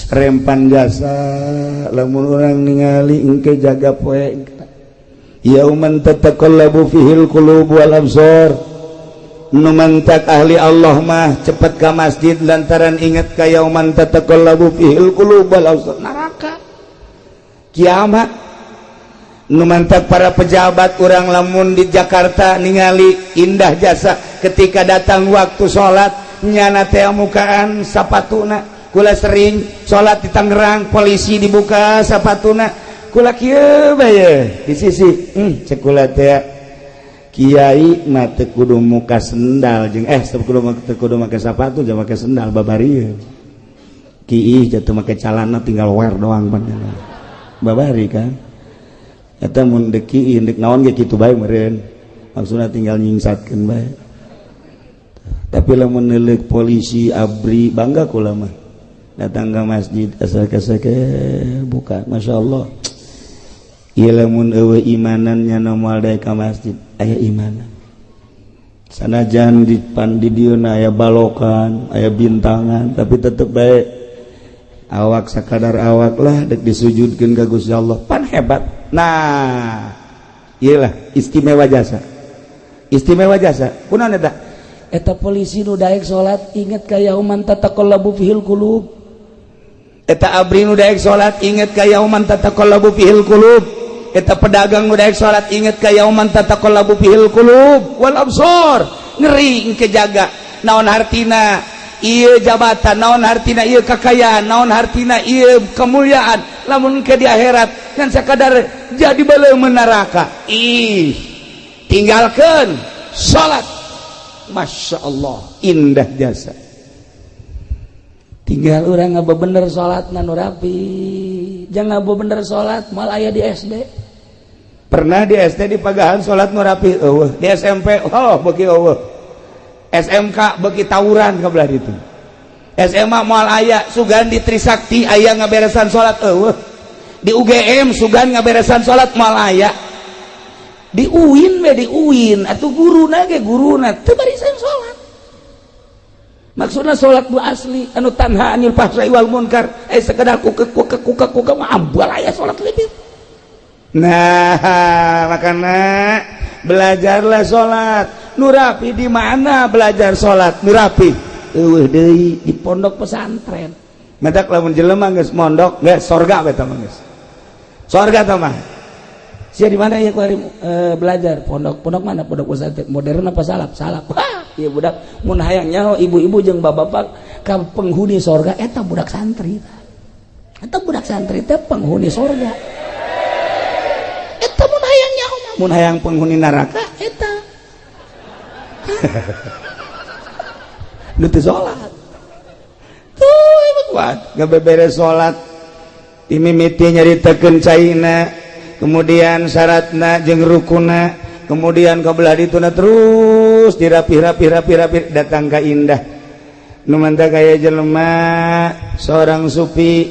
Rempan jasa lamun urang ningali engke, jaga poe yauman tataqallabu fihil qulub wal absar. Nu mantak ahli Allah mah cepet ka masjid lantaran inget ka yauman tataqallabu fihil qulub wal absar, neraka, kiamat. Nu mantak para pejabat urang lamun di Jakarta ningali indah jasa, ketika datang waktu salat nyana teh mukaan sapatuna. Kula sering salat di Tangerang, polisi dibuka sapatuna, kula kieu bae di sisi. Cek kula teh, kiai mah teu kudu muka sendal jeung teu kudu make sapatu jeung make sendal babari. Kiih jatuh make calana tinggal wear doang pan babari kan. Eta mun deuk kiih, deuk naon ge kitu bae meureun, maksudna tinggal nyingsatkeun bae. Tapi lamun neuleuk polisi, ABRI, bangga kula mah. Datang ke masjid asal kasake buka, Masya Allah. Ieu lamun eueuh imanannya moal daek ka masjid. Aya imanan sanajan di pan di dieu aya balokan, aya bintangan, tapi tetep bae awak sakadar awak lah, dek disujudkeun ka Gusti Allah pan hebat. Nah, iyalah istimewa jasa, istimewa jasa. Kunaon eta? Eta polisi nu daek salat inget ka yauman tataqallabu fihil qulub. Eta ABRI nu daek salat inget ka yauman tataqallabu fihil qulub. Eta pedagang nu daek salat inget ka yauman tataqallabu fihil qulub wal absar. Ngeri engke, jaga. Naon hartina ieu jabatan, naon hartina ieu kekayaan, naon hartina ieu kemuliaan lamun ke di akhirat kan sakadar jadi baleum neraka? Ih, tinggalkan salat. Masya Allah, indah jasa. Tinggal orang ngaba bener salat nu rapi, jangan ngaba bener salat mal aya di SD. Pernah di SD di pagahan salat nu rapi eueuh, di SMP oh beuki eueuh, SMK beuki tawuran ka belah ditu, SMA moal aya. Sugan di Trisakti aya ngaberesan salat, eueuh. Di UGM sugan ngaberesan salat, moal aya. Di UIN we, di UIN atuh guruna ge, guruna teu barisan salat. Maksudna salat nu asli anu tanha anil fahsai wal munkar, sekedar kuke kuke kuke kuke mah ambal aya salat lebih. Nah, makanya belajarlah salat nu rapi. Di mana belajar salat nu rapi? Eueuh deui, di pondok pesantren. Matak lamun jelema geus mondok geus sorga we, mah geus sorga tah mah. Sia di mana ya kuari belajar? Pondok. Pondok mana? Pondok pesantren. Modern apa salaf? Salaf. Wah, ieu budak mun hayang nyaho ibu-ibu jeung bapak-bapak ka penghuni sorga, eta budak santri. Eta budak santri teh penghuni sorga. Eta mun hayang nyaho mah. Mun hayang penghuni neraka, eta nu teu salat. Wah, beberes salat dimimiti nyaritakeun caina, kemudian syaratna jeung rukuna, kemudian kebelah dituna, terus dirapi-rapi rapi-rapi, datang ka indah nu manta kaya jelema seorang sufi,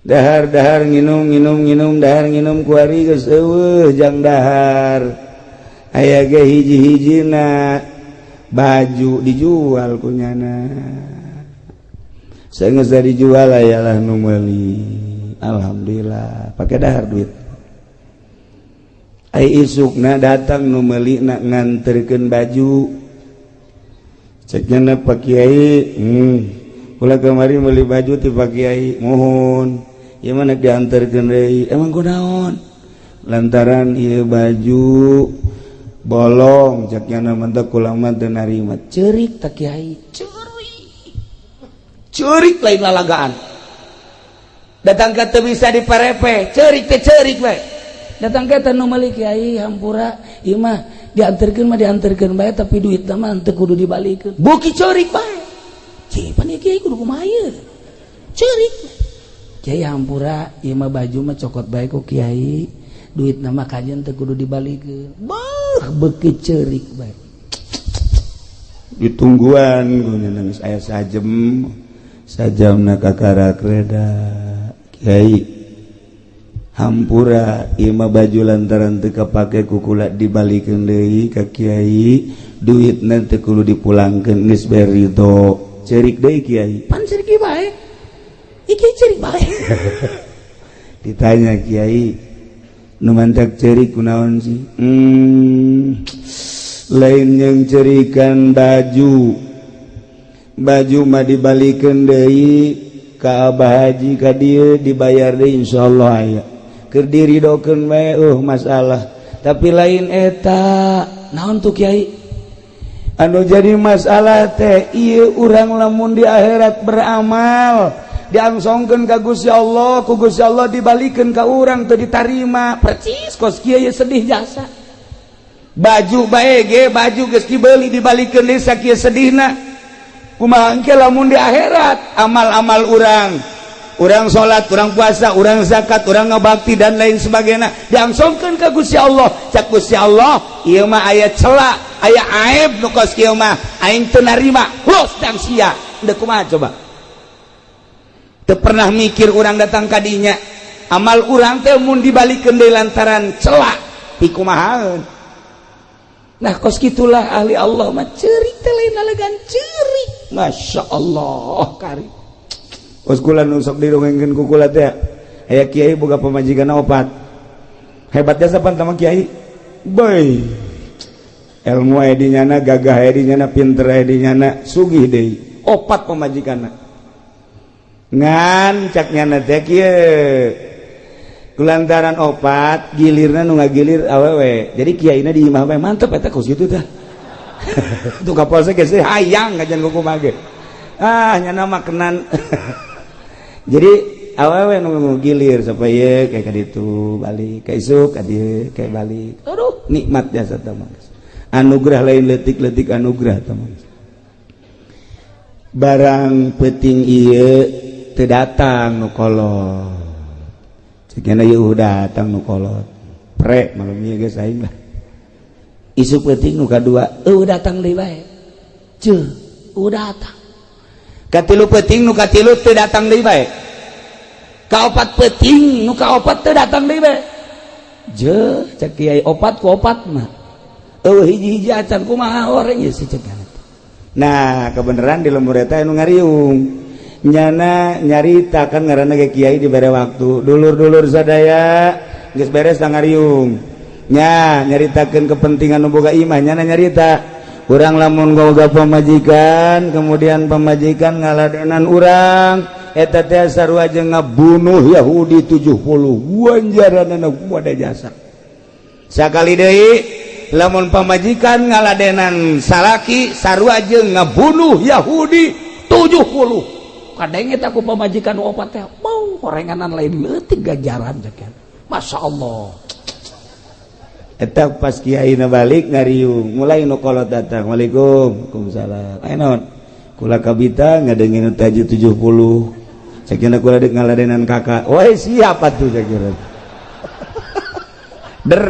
dahar dahar, nginum nginum nginum, dahar nginum. Kuari geus euweuh jang dahar, aya ge hiji-hijina baju dijual ku nyana. Saya geus dijual, ayalah nu meuli, alhamdulillah pakai dahar duit. Ai isukna datang nu meuli na nganterkeun baju. Cek nyana, "Pak Kiai, kula kamari meuli baju ti Pak Kiai, mohon ieu mah dianterkeun deui." "Emang kunaon?" "Lantaran ieu baju bolong," cek nyana, "mantap kula mah teu narima." Ceurik tak Kiai, ceurik ceurik, lain lalagaan. Datang ke teu bisa diparepe, ceurik teh ceurik we. Datang ke nu meuli, "Kiai, hampura, ieu mah dianterkeun mah dianterkeun bae, tapi duit mah teu kudu dibalikeun." Beuki ceurik bae. Cih, pan ieu Kiai kudu kumaha ieu? Ceurik. "Kiai, hampura, ieu mah baju mah cokot bae ku Kiai, duit nama kajian teu kudu dibalikeun." Bah, beuki ceurik bae. Ditungguan ku nangis aya sajem sajamna, kakarak reda. "Kiai, hampura, ieu mah baju lantaran teu kapake ku kula dibalikeun deui ka Kiai, duitna teu kudu dipulangkeun, geus bere ridho." Ceurik deui Kiai. Pan ceurik bae iki, ceurik bae. Ditanya Kiai, "Nu mantak ceurik kunaon sih?" Lain yang cerikan baju, baju mah dibalikeun deui ka Abah Haji ka dieu, dibayar deui insyaallah, aya keur diridokeun bae, masalah. Tapi lain eta." "Naon tuh, Kiai?" "Anu jadi masalah teh ieu, urang lamun di akhirat beramal diangsongkeun ka Gusti Allah, ku Gusti Allah dibalikeun ka urang teu ditarima, percis kos kieu sedih jasa. Baju bae ge, baju geus dibeli dibalikeun deui sakieu sedihna, kumaha engke lamun di akhirat amal-amal urang, urang salat, urang puasa, urang zakat, urang ngabakti dan lain sebagainya diangsongkeun ka Gusti Allah, cak Gusti Allah, ieu mah aya cela, aya aib, nu kos kieu mah aing teu narima, los dang sia." Deuk kumaha coba? Teu pernah mikir urang datang ka dinya, amal urang teh mun dibalikeun deui lantaran cela, pikumahaeun? Nah, kos gitulah ahli Allah mah, ceurik teh lain lalagan, ceurik, Masya Allah. Kari kos kula nu sok didongengkeun ku kula teh, aya kiai boga pamajikan opat. Hebatnya sapan tama kiai boy, ilmu aya di nyana, gagah aya di nyana, pinter aya di nyana, sugih deui, opat pamajikanna. Ngan cak nyana teh kieu, kulantaran opat gilirna nu ngagilir awewe, jadi kiaina di imah bae. Mantep eta kos kitu tah. Tuh kapolsek geus hayang ngajan kumaha ge, ah, nyana mah kenan. Jadi awewe nu gilir supaya kayak kaditu balik ka isuk ka dieu, kayak balik. Aduh, nikmat jasa tah mah, anugerah, lain leutik-leutik anugerah tah mah. Barang penting ieu teu datang nu kolot. Cekna ieu datang nu kolot, pre malam ieu geus aing lah. Isuk penting nu kadua eueuh datang deui bae, ceuh, eueuh datang. Katilu peuting nu katilu teu datang deui bae. Kaopat peuting nu kaopat teu datang deui bae. Je, cek kiai, opat ku opat mah eueuh hiji-hiji acan, kumaha orang ieu si cek. Nah, kebenaran di lembur eta anu ngariung nyana nyarita, kan ngaranna ge kiai dibere waktu, "Dulur-dulur sadaya, geus beres ngariung nya," nyaritakeun kepentingan nu boga imah. Nyana nyarita, urang lamun boga pamajikan, kemudian pamajikan ngaladenan urang, eta teh sarua jeung ngabunuh Yahudi 70, ganjaranna kumaha jasa. Sakali deui, lamun pamajikan ngaladenan salaki sarua jeung ngabunuh Yahudi 70. Kadenge ku pamajikan opat teh mau horenganan, lain leutik ganjaran cek. Masya Allah. Eta pas kiai na balik ngariung, mulai nu kolot datang, "Waalaikum." "Waalaikumsalam." "Aya naon?" Kula kabita ngadengin taji 70. Sakina kula dek ngaladenan kakak. Woi, siapa tuh saya kira. Der.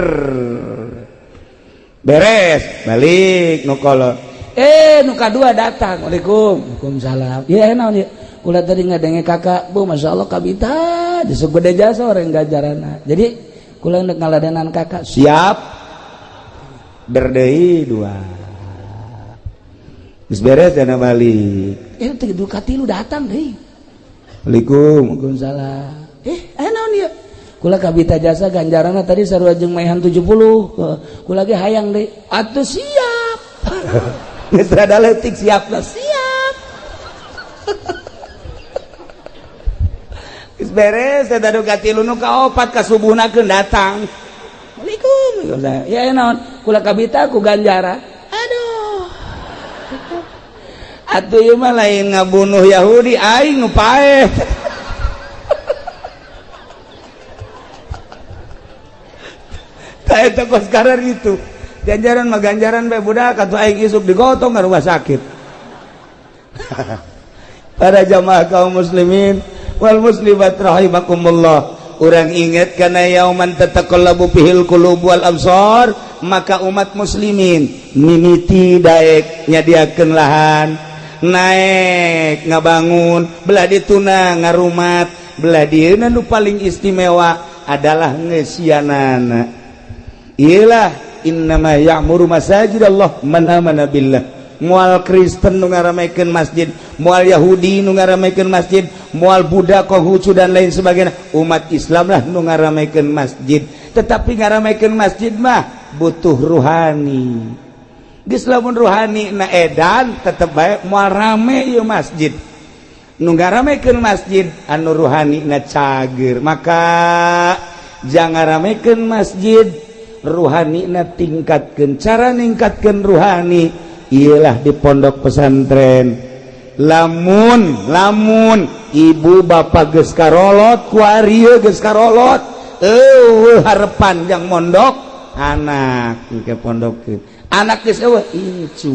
Beres, balik nu kolot. Eh, nu kadua datang. Waalaikum. Waalaikumsalam. Iya, naon ieu? Kula tadi ngadenge kakak, Bu, Masya Allah kabita, jasa gede jasa orang ganjarana. Jadi kula ndek ngaladenan kakak. Siap. Der deui dua. Geus beres dana balik. Eh, teh du katilu datang deui. Waalaikum. Waalaikumsalam. Eh, aya naon ieu? Kula kabita jasa ganjarana tadi sarua jeung maehan 70. Kula ge hayang deui. Atuh siap. Geus rada leutik siapna. Siap. Geus beres eta nu katilu, nu kaopat kasubuhna keun datang. Waalaikum. Ya naon? Kula kabita ku ganjaran. Aduh. Atuh ieu mah lain ngabunuh Yahudi, aing nu paeh. Tah eta kos karar itu. Ganjaran mah ganjaran bae budak, atuh aing isuk digotong ka rumah sakit. Para jamaah kaum muslimin wal muslimat rahimakumullah. Urang ingat kana yauman tataqallabu fihil qulub wal absar, maka umat muslimin mimiti daek nyadiakeun lahan, naek ngabangun, belah dituna ngarumat, belah dieuna nu paling istimewa adalah ngeusianana. Iyalah innama ya'muru masajidallah man amana billah. Moal Kristen nu ngaramekeun masjid, moal Yahudi nu ngaramekeun masjid, moal Buddha, Konghucu dan lain sebagainya. Umat Islam lah nu ngaramekeun masjid. Tetapi ngaramekeun masjid mah butuh ruhani. Geus lamun ruhani na edan tetep bae moal rame ieu masjid. Nu ngaramekeun masjid anu ruhani na cager. Maka jangan ramekeun masjid, ruhani na tingkatkeun. Cara ningkatkeun ruhani ialah di pondok pesantren. Lamun lamun ibu bapak geus karolot ku ari geus karolot, eueuh harepan jang mondok anak ke pondokkeun. Anak geus eueuh incu.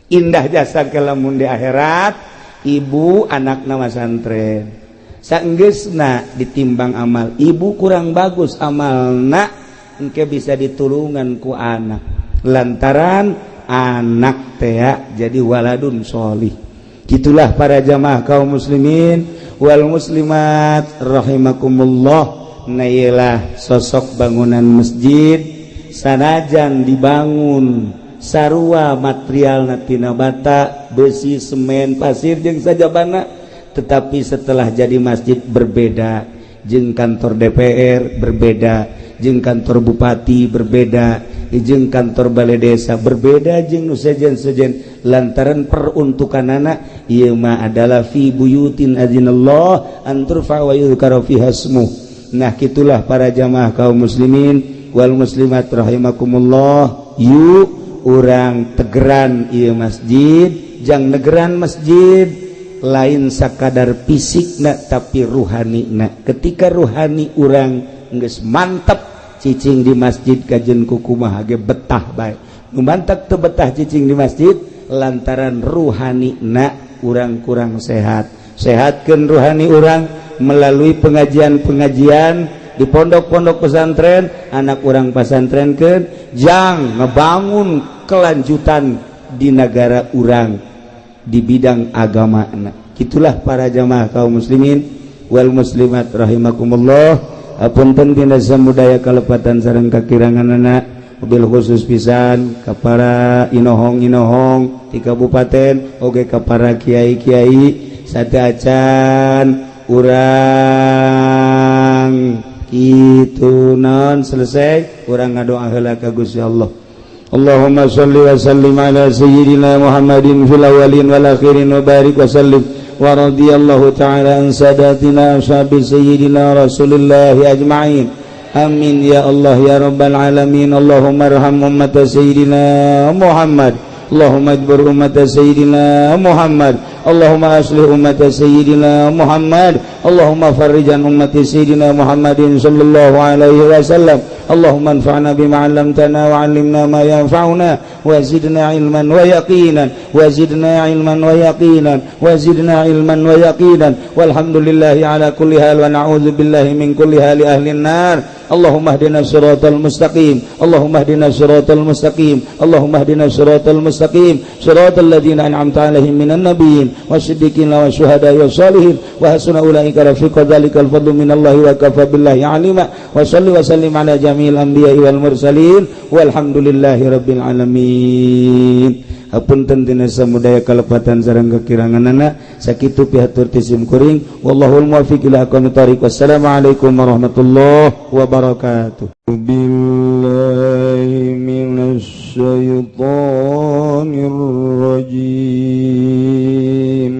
Indah jasa ke lamun di akhirat ibu anak nama santren. Saenggeusna ditimbang amal ibu kurang bagus amalna, engke bisa ditulungan ku anak. Lantaran anak teh jadi waladun sholih. Gitulah para jamaah kaum muslimin wal muslimat rahimakumullah. Nailah sosok bangunan masjid sanajan dibangun sarua material tina bata, besi, semen, pasir jeung sajabana, tetapi setelah jadi masjid berbeda jeung kantor DPR, berbeda jeung kantor bupati, berbeda jeung kantor balai desa, berbeda jeung nu sejen-sejen, lantaran peruntukanana ieu mah adalah fi buyutin azinallah an turfa wa yuzkara fiha ismuh. Nah kitulah para jamaah kaum muslimin wal muslimat rahimakumullah. Yuk urang tegeran ieu masjid, jang negeran masjid lain sakadar fisikna tapi ruhanina. Ketika ruhani urang geus mantep, cicing di masjid kajen kukumaha ge betah bae. Nu mantak teu betah cicing di masjid lantaran ruhani na urang kurang sehat. Sehatkeun ruhani urang melalui pengajian-pengajian di pondok-pondok pesantren, anak urang pesantrenkeun jang ngebangun kelanjutan di negara urang di bidang agama. Gitulah para jamaah kaum muslimin wal muslimat rahimakumullah. Apunten tina samudaya kalepatan sareng kakiranganana, mobil khusus pisan ka para inohong-inohong di kabupaten oge ka para kiai-kiai sateuacan urang kitu non selesai urang ngadoa heula ka Gusti Allah. Allahumma shalli wa sallim ala sayyidina Muhammadin fil awwalin wal akhirin wa barik wa sallim wa radiyallahu ta'ala an sadatina ashabi sayyidina Rasulillah ajma'in. Amin ya Allah ya rabbal alamin. Allahumma arham ummata sayyidina Muhammad. Allahumma ajbur ummata sayyidina Muhammad. Allahumma aslih ummata sayyidina Muhammad. Allahumma farrijan ummati sayyidina Muhammadin sallallahu alaihi wasallam. Allahumma anfa'na bima 'allamtana wa 'allimna ma yanfa'una wa zidna 'ilman wa yaqinan wa zidna 'ilman wa yaqinan wa zidna 'ilman wa yaqinan. Walhamdulillahi ala kulli hal wa na'udzu billahi min kulli hali ahli nar. Allahumma hdina siratal mustaqim. Allahumma hdina siratal mustaqim. Allahumma hdina siratal mustaqim, siratal ladzina an'amta 'alaihim minan nabiyyin wasiddiqin wasyuhada'i wassalihin wa hasuna ulaika rafiqa. Dzalikal fadlu minallahi wa kafa billahi alima. Wa salli wa sallim ala jami'il anbiya'i wal mursalin, walhamdulillahi rabbil alamin. Hapunten tina samudaya kalepatan sareng kekiranganana. Sakitu pihatur ti sim kuring. Wallahul muwaffiq ila aqwamit thoriq. Wassalamualaikum warahmatullahi wabarakatuh. Billahi minasy syaithanir rajim.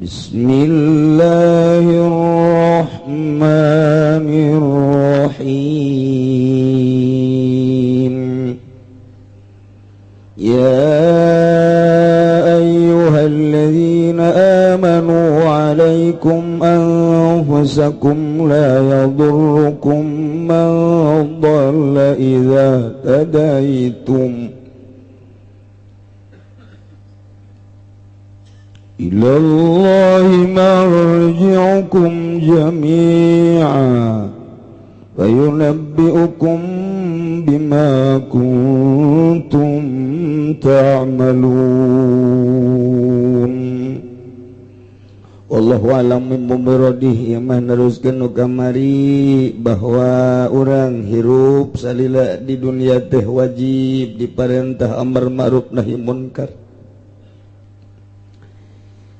Bismillahirrahmanirrahim. Ya ayyuhalladzina amanu alaikum anfusakum la yadurrukum man dhalla idza tadaitum ila Allahi marji'ukum jami'a fayunabbi'ukum bima kuntum ta'malun. Wallahu a'lam bimuradihi. Mah neruskeun nu kamari bahwa urang hirup salila di dunia teh wajib diparentah amar ma'ruf nahi munkar.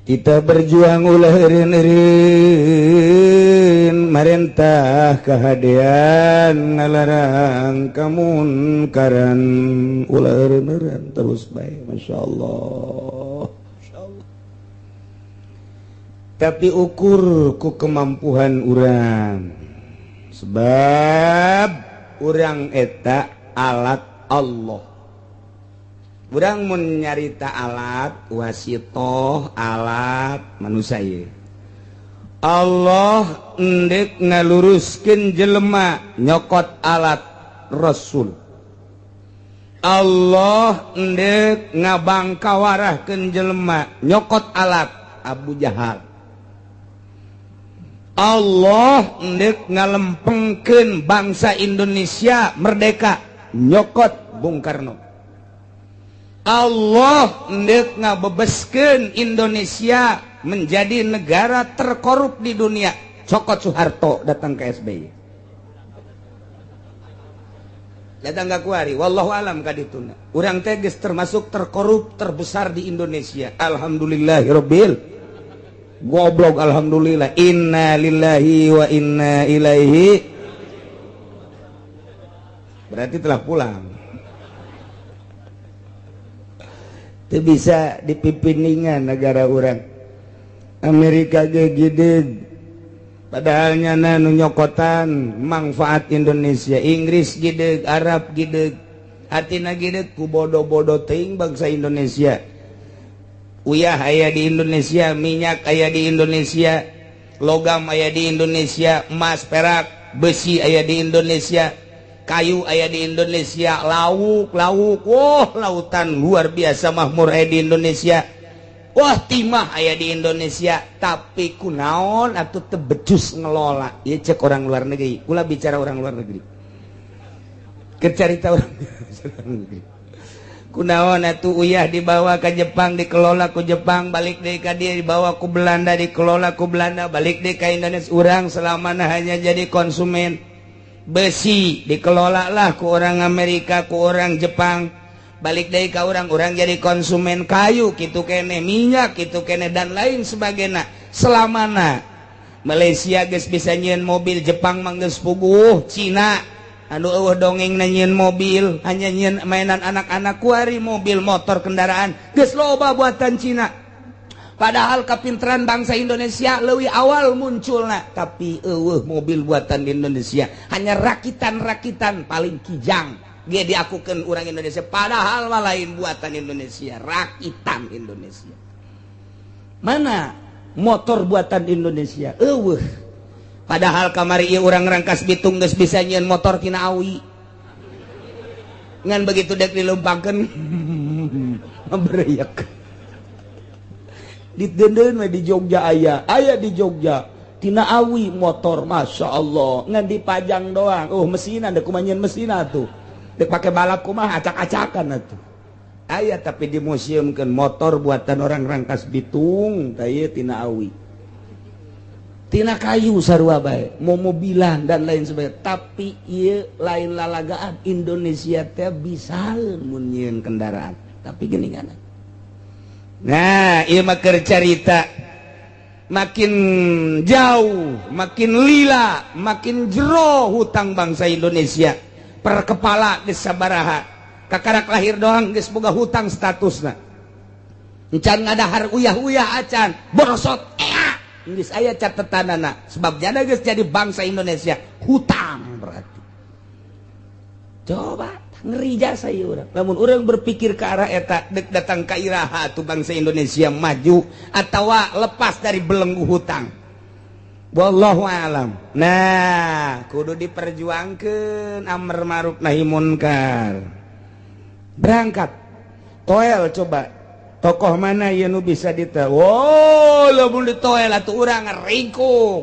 Kita berjuang ulah eureun-eureun marentah kahadean, ngalarang kamunkaran, ulah eureun-eureun, terus bae. Masya Allah, Masya Allah. Tapi ukur ku kemampuan urang, sebab urang eta alat Allah. Urang mun nyarita alat wasitoh, alat manusia ieu. Allah endek ngaluruskeun jelema, nyokot alat Rasul. Allah endek ngabangkawarahkeun jelema, nyokot alat Abu Jahal. Allah endek ngalempengkeun bangsa Indonesia merdeka, nyokot Bung Karno. Allah endek ngabebeskeun Indonesia menjadi negara terkorup di dunia, cokot Soeharto datang ke SBY, datang ke kuari. Wallahu alam kadituna urang teh geus termasuk terkorup terbesar di Indonesia. Alhamdulillahirabbil goblok, alhamdulillah, inna lillahi wa inna ilaihi, berarti telah pulang. Itu bisa dipimpiningan negara orang Amerika ge gede, padahal nyana nu nyokotan manfaat Indonesia. Inggris gede, Arab gede, hatina gede ku bodoh-bodoh teuing bangsa Indonesia. Uyah aya di Indonesia, minyak aya di Indonesia, logam aya di Indonesia, emas, perak, besi aya di Indonesia, kayu aya di Indonesia, lauk lauk, wah, lautan luar biasa makmur aya di Indonesia, wah, timah aya di Indonesia, tapi kunaon atau teu becus ngelola ya? Cek orang luar negeri. Kula bicara orang luar negeri, kecarita orang negeri. Kunaon atuh uyah dibawa ke Jepang, dikelola ku Jepang, balik deui ka dieu, dibawa ku Belanda, dikelola ku Belanda, balik deui ka Indonesia, urang selamana hanya jadi konsumen. Besi dikelola lah ku orang Amerika, ku orang Jepang, balik deui ka urang, urang jadi konsumen. Kayu gitu kene, minyak gitu kene, dan lain sebagainya. Selamana Malaysia geus bisa nyieun mobil, Jepang mah geus puguh, Cina anu eueuh dongeng nyieun mobil, hanya nyieun mainan anak-anak. Kuari mobil, motor, kendaraan geus loba buatan Cina. Padahal kepinteran bangsa Indonesia lebih awal munculna, tapi eueuh mobil buatan di Indonesia, hanya rakitan-rakitan, paling Kijang dia diakukan orang Indonesia, padahal mah lain buatan Indonesia, rakitan Indonesia. Mana motor buatan Indonesia? Eueuh. Padahal kamari ieu urang Rangkas Bitung geus bisa nyieun motor tina awi. Ngan begitu dek dileumpangkeun, bereyak. Di denden we di Jogja aya, aya di Jogja tina awi motor, masya Allah, ngan dipajang doang. Oh, mesin ada, kumaha nyieun mesin atuh? Dek pake balap kumaha? Acak-acakan atuh. Aya, tapi di museumkeun motor buatan orang Rangkas Bitung tah ieu, tina awi, tina kayu sarua bae, mau mobilan dan lain sebagainya. Tapi ieu lain lalagaan. Indonesia teh bisa mun nyieun kendaraan, tapi geuningan. Nah, ieu mah keur carita. Makin jauh makin lila, makin jero hutang bangsa Indonesia per kepala. Geus sabaraha? Kakarak lahir doang geus boga hutang statusna. Encan ngadahar uyah-uyah acan, borosot ea geus aya catetanana, sebab jana geus jadi bangsa Indonesia hutang. Berarti coba ngeri jasa ieu urang. Lamun urang berpikir ke arah eta, dek datang ka iraha tuh bangsa Indonesia maju atawa lepas dari belenggu hutang? Wallahu alam. Nah, kudu diperjuangkan amar ma'ruf nahi munkar. Berangkat toel, coba tokoh mana yang nu bisa dita. Wow, lamun ditoel atuh urang ngeringkuk,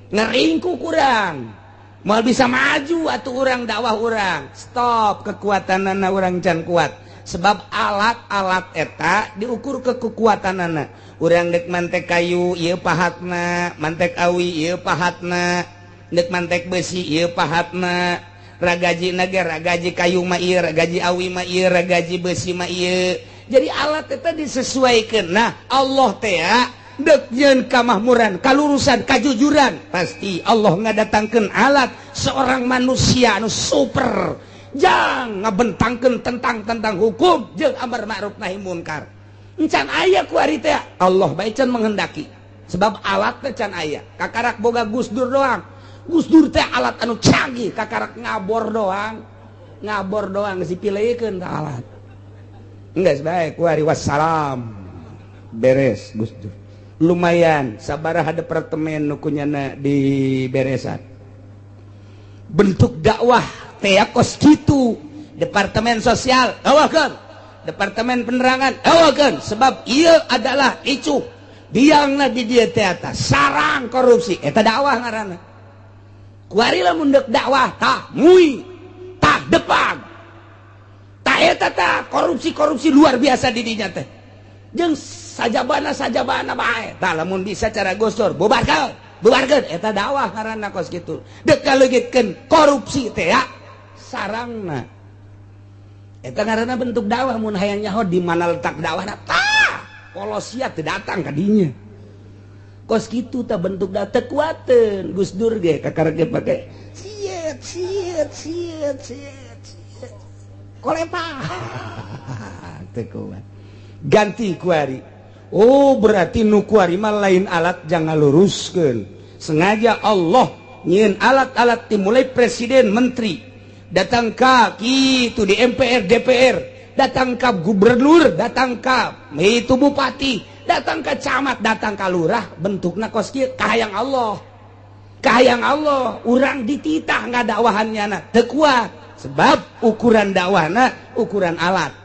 ngeringkuk kurang, mau bisa maju atau orang dakwah orang stop. Kekuatan anak orang can kuat, sebab alat-alat eta diukur ke kekuatan anak orang. Dek mantek kayu ieu pahatna, mantek awi ieu pahatna, dek mantek besi ieu pahatna, ragaji naga ragaji kayu mah ieu, ragaji awi mah ieu, ragaji besi mah ieu. Jadi alat eta disesuaikan. Nah, Allah teh dek nyeun kamakmuran, kalurusan, kajujuran, pasti Allah ngadatangkeun alat seorang manusia anu super jang ngabentangkeun tentang tentang hukum jeung amar ma'ruf nahi munkar. Encan aya kuari teh, Allah bae can menghendaki, sebab alat teh can aya. Kakarak boga Gus Dur doang. Gus Dur teh alat anu canggih, kakarak ngabor doang, ngabor doang geus dipilihkeun ka alat. Geus bae kuari, wassalam, beres. Gus Dur lumayan sabaraha departemen nu kunyana di beresan. Bentuk dakwah teh kos kitu. Departemen sosial awakeun, departemen penerangan awakeun, sebab ieu adalah icu biangna di dieu teh sarang korupsi. Eta dakwah ngaranna kuari. Lamun deuk dakwah, tah mui, tah depan, tah eta tah korupsi-korupsi luar biasa di dinya teh, jeung sajabana sajabana bae. Tah, lamun bisa cara Gus Dur, bubarkeun, bubarkeun. Eta dakwah ngaranna kos kitu. Dek kaleungitkeun korupsi teh ya sarangna, eta ngaranna bentuk dakwah. Mun hayang nyaho di mana letak dakwahna, tah polosia teu datang ka dinya. Kos kitu tah bentuk dakwah. Teu kuateun Gus Dur ge, kakara ge pake siet siet siet siet siet kolepa, teu kuat. Ganti kuari. Oh, berarti nu kuari mah lain alat jangan luruskeun. Sengaja Allah nyieun alat-alat, dimulai presiden, menteri, datang ka kitu di MPR, DPR, datang ka gubernur, datang ka itu bupati, datang ke camat, datang ka lurah, bentukna kos kieu. Kahayang Allah, kahayang Allah urang dititah ngadakwahannya na teu kuat, sebab ukuran dakwahna ukuran alat.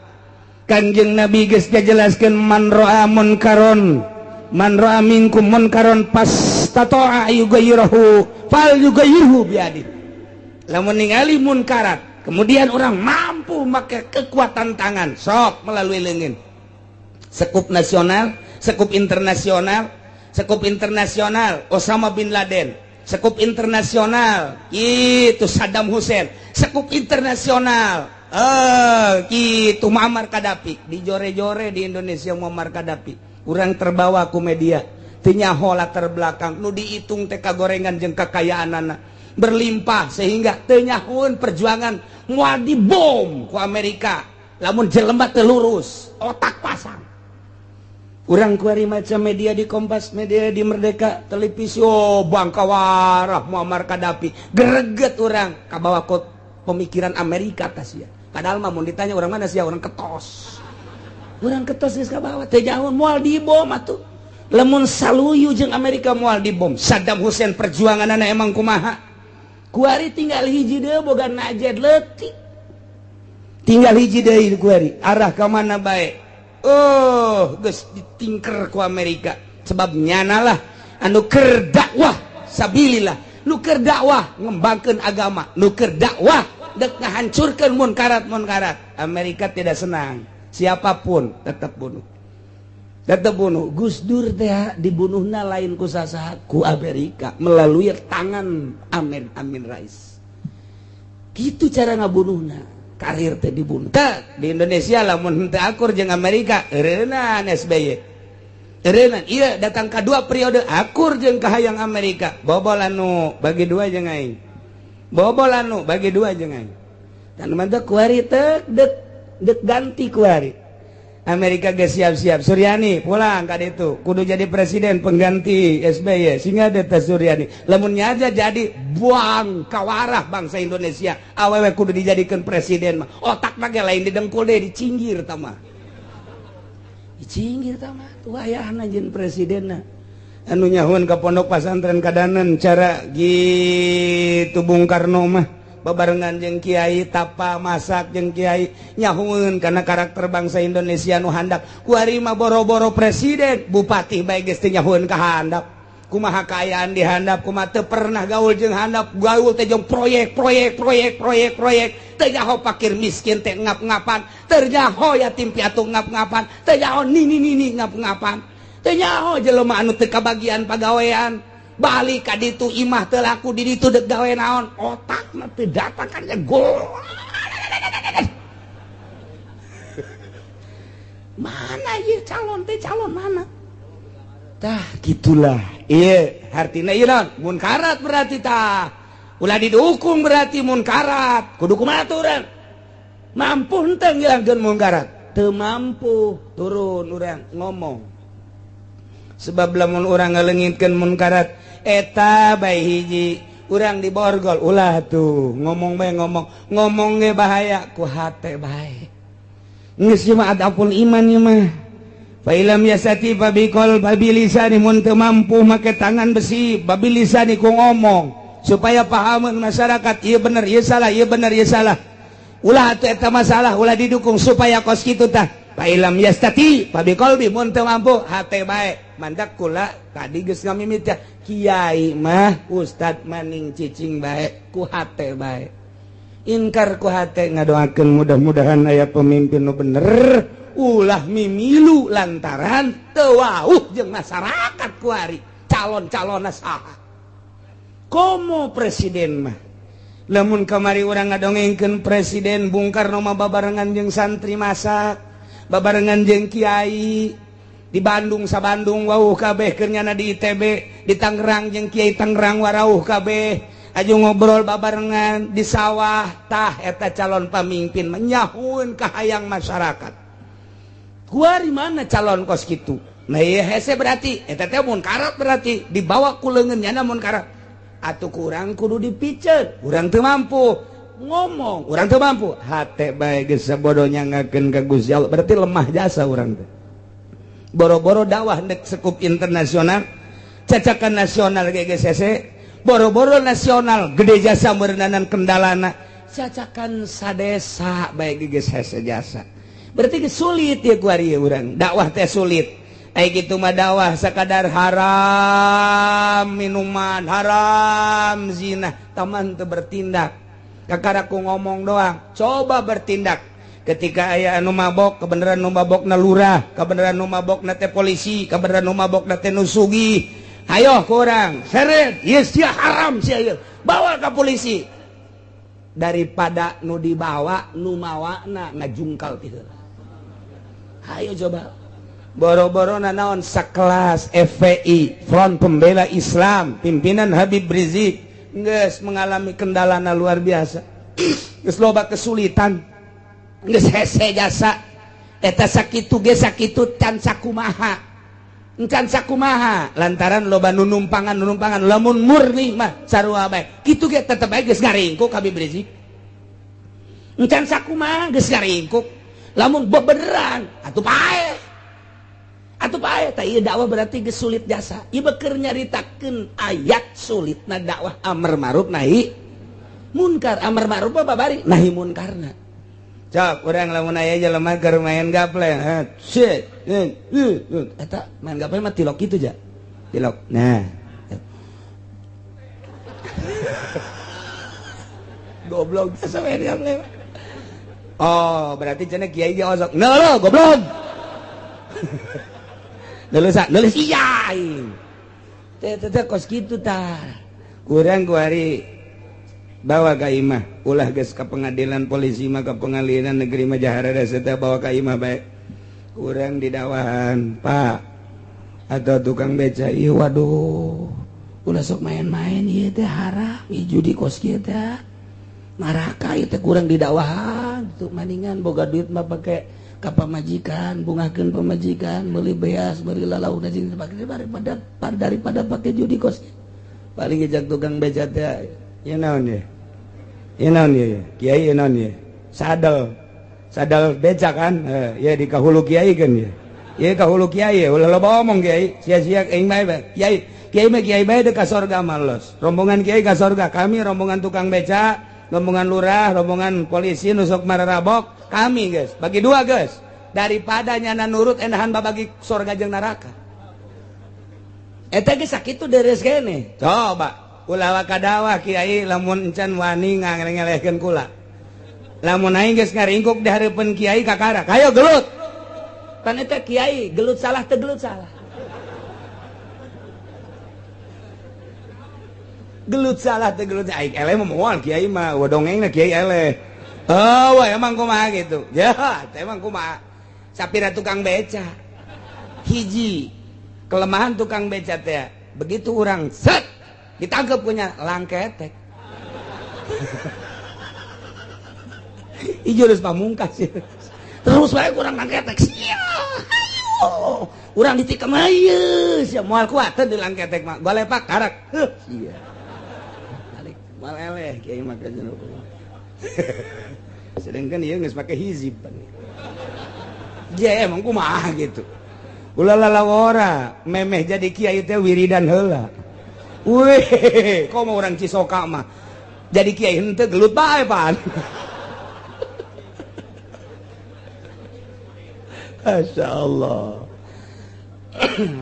Kanjeng Nabi geus ngajelaskeun, man ra'a munkaron, man ra'a minkum munkaron fastata'a yughayyirahu fal yughayyirhu biyadi. Lamun ningali munkarat, kemudian orang mampu make kekuatan tangan, sok melalui leungeun. Sekup nasional, sekup internasional, sekup internasional Osama bin Laden, sekup internasional itu Saddam Hussein, sekup internasional gitu Muammar Gaddafi. Dijore-jore di Indonesia Muammar Gaddafi, kurang terbawa ku media, teu nyaho latar belakang. Nu dihitung teh kagorengan jeung kekayaan anak berlimpah, sehingga teu nyahoeun perjuangan moal dibom ku Amerika lamun jelema teu lurus otak pasang. Urang kuari macam media di Kompas, media di Merdeka, televisi, oh, bangkawarah Muammar Gaddafi, greget urang kabawa ku pemikiran Amerika tas ya. Padahal mah mun ditanya orang mana sih, orang ketos, orang ketos geus kabawa, teu jauh moal dibom atuh. Lamun saluyu jeung Amerika moal dibom. Saddam Hussein perjuanganana emang kumaha? Kuari tinggal hiji deui, boga Najd leutik. Tinggal hiji deui kuari. Arah ka mana bae? Oh, geus ditingker ku Amerika. Sebab nyana lah anu keur dakwah sabilillah, nu keur dakwah ngembangkeun agama, nu keur dakwah dek ngahancurkeun munkarat munkarat. Amerika tidak senang. Siapapun tetap bunuh. Tetap bunuh. Gus Dur teh dibunuhna lain ku sasaha, ku Amerika melalui tangan Amin Amin Rais. Gitu cara ngabunuhna. Karir teh dibunuh. Tah, di Indonesia lamun henteu akur jeung Amerika, eureunnan SBY. Eureunnan, iya datang ke dua periode akur jeung kahayang Amerika. Bobol anu bagi dua jeung aing. Bobol anu bagi dua jeung aing. Dan mantap kuari teh dek dek ganti kuari. Amerika geus siap-siap, Suryani pulang ka ditu, kudu jadi presiden pengganti SBY, sehingga ada teh Suryani. Lamun aja jadi buang kawarah bangsa Indonesia, awewe kudu dijadikan presiden mah otak mah ge lain didengkul deh, dicinggir tah mah, dicinggir tah mah. Tuh ayahna jeung presidenna anu nyahuan ka pondok pasantren kadanan cara gitu. Bung Karno mah babarengan jeung kiai, tapa masak jeung kiai, nyahueun karena karakter bangsa Indonesia nu handap. Kuari mah boro-boro presiden, bupati bae geus teu nyahueun ka handap. Kumaha kaayaan di handap, kumaha, teu pernah gaul jeung handap. Gaul teh jeung proyek, proyek, proyek, proyek, proyek. Teu nyaho fakir miskin teh ngap-ngapan, teu nyaho yatim piatu ngap-ngapan, teu nyaho nini nini ngap-ngapan, teu nyaho jelema anu teu kabagian pagawean. Balik ka ditu, imah teu laku di ditu, dek gawe naon? Otak mah teu datang kan gol. Mana ieu calon teh, calon mana tah? Gitulah. Iya, artinya iya naon? Munkarat berarti tah ulah didukung, berarti munkarat. Kudu kumaha urang? Mampu henteu ngilangkeun munkarat? Teu mampu, turun urang ngomong. Sebab lamun urang ngalengitkeun munkarat eta bae hiji, urang di borgol. Ulah tuh ngomong bae, ngomong ngomong ge bahaya, ku hate bae geus. Ieu mah adh'aful iman ieu mah. Fa illam yastati fa biqol babilisani, mun teu mampu make tangan besi, babilisani, ku ngomong supaya pahameun masyarakat, ieu bener, ieu salah, ieu bener, ieu salah. Ulah atuh eta masalah, ulah didukung supaya kos kitu tah. Fa illam yastati fa biqalbi, mun teu mampu hate bae. Mandak kula tadi geus ngamimit ya, kiai mah, ustad maning cicing bae, ku hate bae, inkar ku hate, ngadoakeun mudah-mudahan aya pemimpin nu bener. Ulah mimilu lantaran teu wauh jeung masyarakat. Kuari calon-calonna saha? Komo presiden mah, lamun kamari urang ngadongengkeun presiden Bung Karno mah babarengan jeung santri masak, babarengan jeung kiai di Bandung, sa Bandung wauh kabeh keur nyana di ITB, di Tangerang jeung kiai Tangerang warauh kabeh, aju ngobrol babarengan di sawah. Tah, eta calon pamimpin menyahueun kahayang masyarakat. Kuari mana calon kos kitu? Nah, iya hese berarti eta teh munkarat, berarti dibawa ku leungeun nyana munkarat. Atuh kurang kudu dipiceun. Urang teu mampu ngomong, urang teu mampu, hate bae geus sabodo nyangakeun ka Gusti Allah. Berarti lemah jasa urang teh. Boro-boro dakwah nek sekup internasional, cacakan nasional ge geus hese. Boro-boro nasional gede jasa meureunanan kendalana, cacakan sadesa bae ge geus hese jasa. Berarti geus sulit ya kuari urang dakwah teh, sulit. Ai kitu mah dakwah sakadar haram minuman, haram zina, taman teu bertindak, kakara ku ngomong doang. Coba bertindak ketika aya anu mabok, kebenaran nu mabok na lurah, kebenaran nu mabok na teh polisi, kebenaran nu mabok na teh nu sugih. Ayo kurang seret, ieu sia haram sia ieu, bawa ke polisi. Daripada nu dibawa, nu mawana ngajungkal ti heula. Ayo coba, boro-boro naon sakelas FPI, Front Pembela Islam pimpinan Habib Rizik geus mengalami kendalana luar biasa, geus loba kesulitan, geus hese jasa eta. Sakitu ge sakitu can sakumaha, can sakumaha, lantaran loba nunumpangan nunumpangan. Lamun murni mah sarua bae kitu ge, tetep bae geus ngaringkuk Habib Rizik. Can sakumaha geus ngaringkuk. Lamun bebeneran atuh paeh. Atuh pae tah ieu dakwah berarti geus sulit jasa. Ieu keur nyaritakeun ayat sulitna dakwah amar ma'ruf nahi munkar. Amar ma'ruf apa babari nahi munkarna. Cok, urang lamun aya jelema keur main gaple, shit. Eta main gaple mah tilok kitu ja. Tilok. Nah. Goblok jasa main gaple. Oh, berarti cenah kiai ge osok. Neuh goblok. Nulis nulis iya aing. Teh teh kos kitu tah. Kurang ku hari bawa ka imah, ulah geus ka pengadilan polisi mah ka pengadilan negeri mah jahara teh bawa ka imah bae. Kurang didakwahan, Pak. Atau tukang beca, ieu waduh. Ulah sok main-main ieu teh haram, ieu judi kos kieu teh. Neraka ieu teh kurang didakwahan. Tuh maningan boga duit mah pake ka pamajikan, bungahkeun pamajikan, meuli beas, meuli lalauna jeung daripada daripada pake judi kos. Paling ngejak tukang beca teh, ieu naon ye? Ieu naon ye? Kiai ieu naon ye? Sadel. Sadel beca kan? Ya di kahulu kiai kan ye. Ieu kahulu kiai, ulah loba omong kiai, sia-sia aing mah kiai. Kiai mah kiai bae ka sorga malos. Rombongan kiai ka sorga, kami rombongan tukang beca, rombongan lurah, rombongan polisi nusok mararabok, kami guys, bagi dua guys. Daripada nyana nurut endahan babagi sorga jeung neraka. Eta geus sakitu deres kene. Coba ulah wakadawah kiai lamun encan wani ngangelehkeun kula. Lamun aing geus ngaringkuk di hareupeun kiai kakara, hayo gelut. Pan eta kiai gelut salah teu gelut salah. Gelut salah teu gelut aing eleh mah moal kiai mah dongengna kiai eleh. Oh, wah emang kumaha gitu. Ya, emang kumaha. Sapira tukang beca. Hiji kelemahan tukang beca teh, begitu urang set ditangkep punya langketek. Ieu geus pamungkas. Terus bae kurang langketek. Sia. Ayo. Urang ditikam ieu sia moal kuateun di langketek mah. Golepak karak. Heuh sia. Balik moal eleh kiai mah ka jero. Sedangkan ieu geus make hizib. Dia emang kumaha gitu. Ulah lalawora memeh jadi kiai teh wiridan heula. Wih, kok mau orang Cisoka mah jadi kiai henteu gelut bae pan. Masya Allah.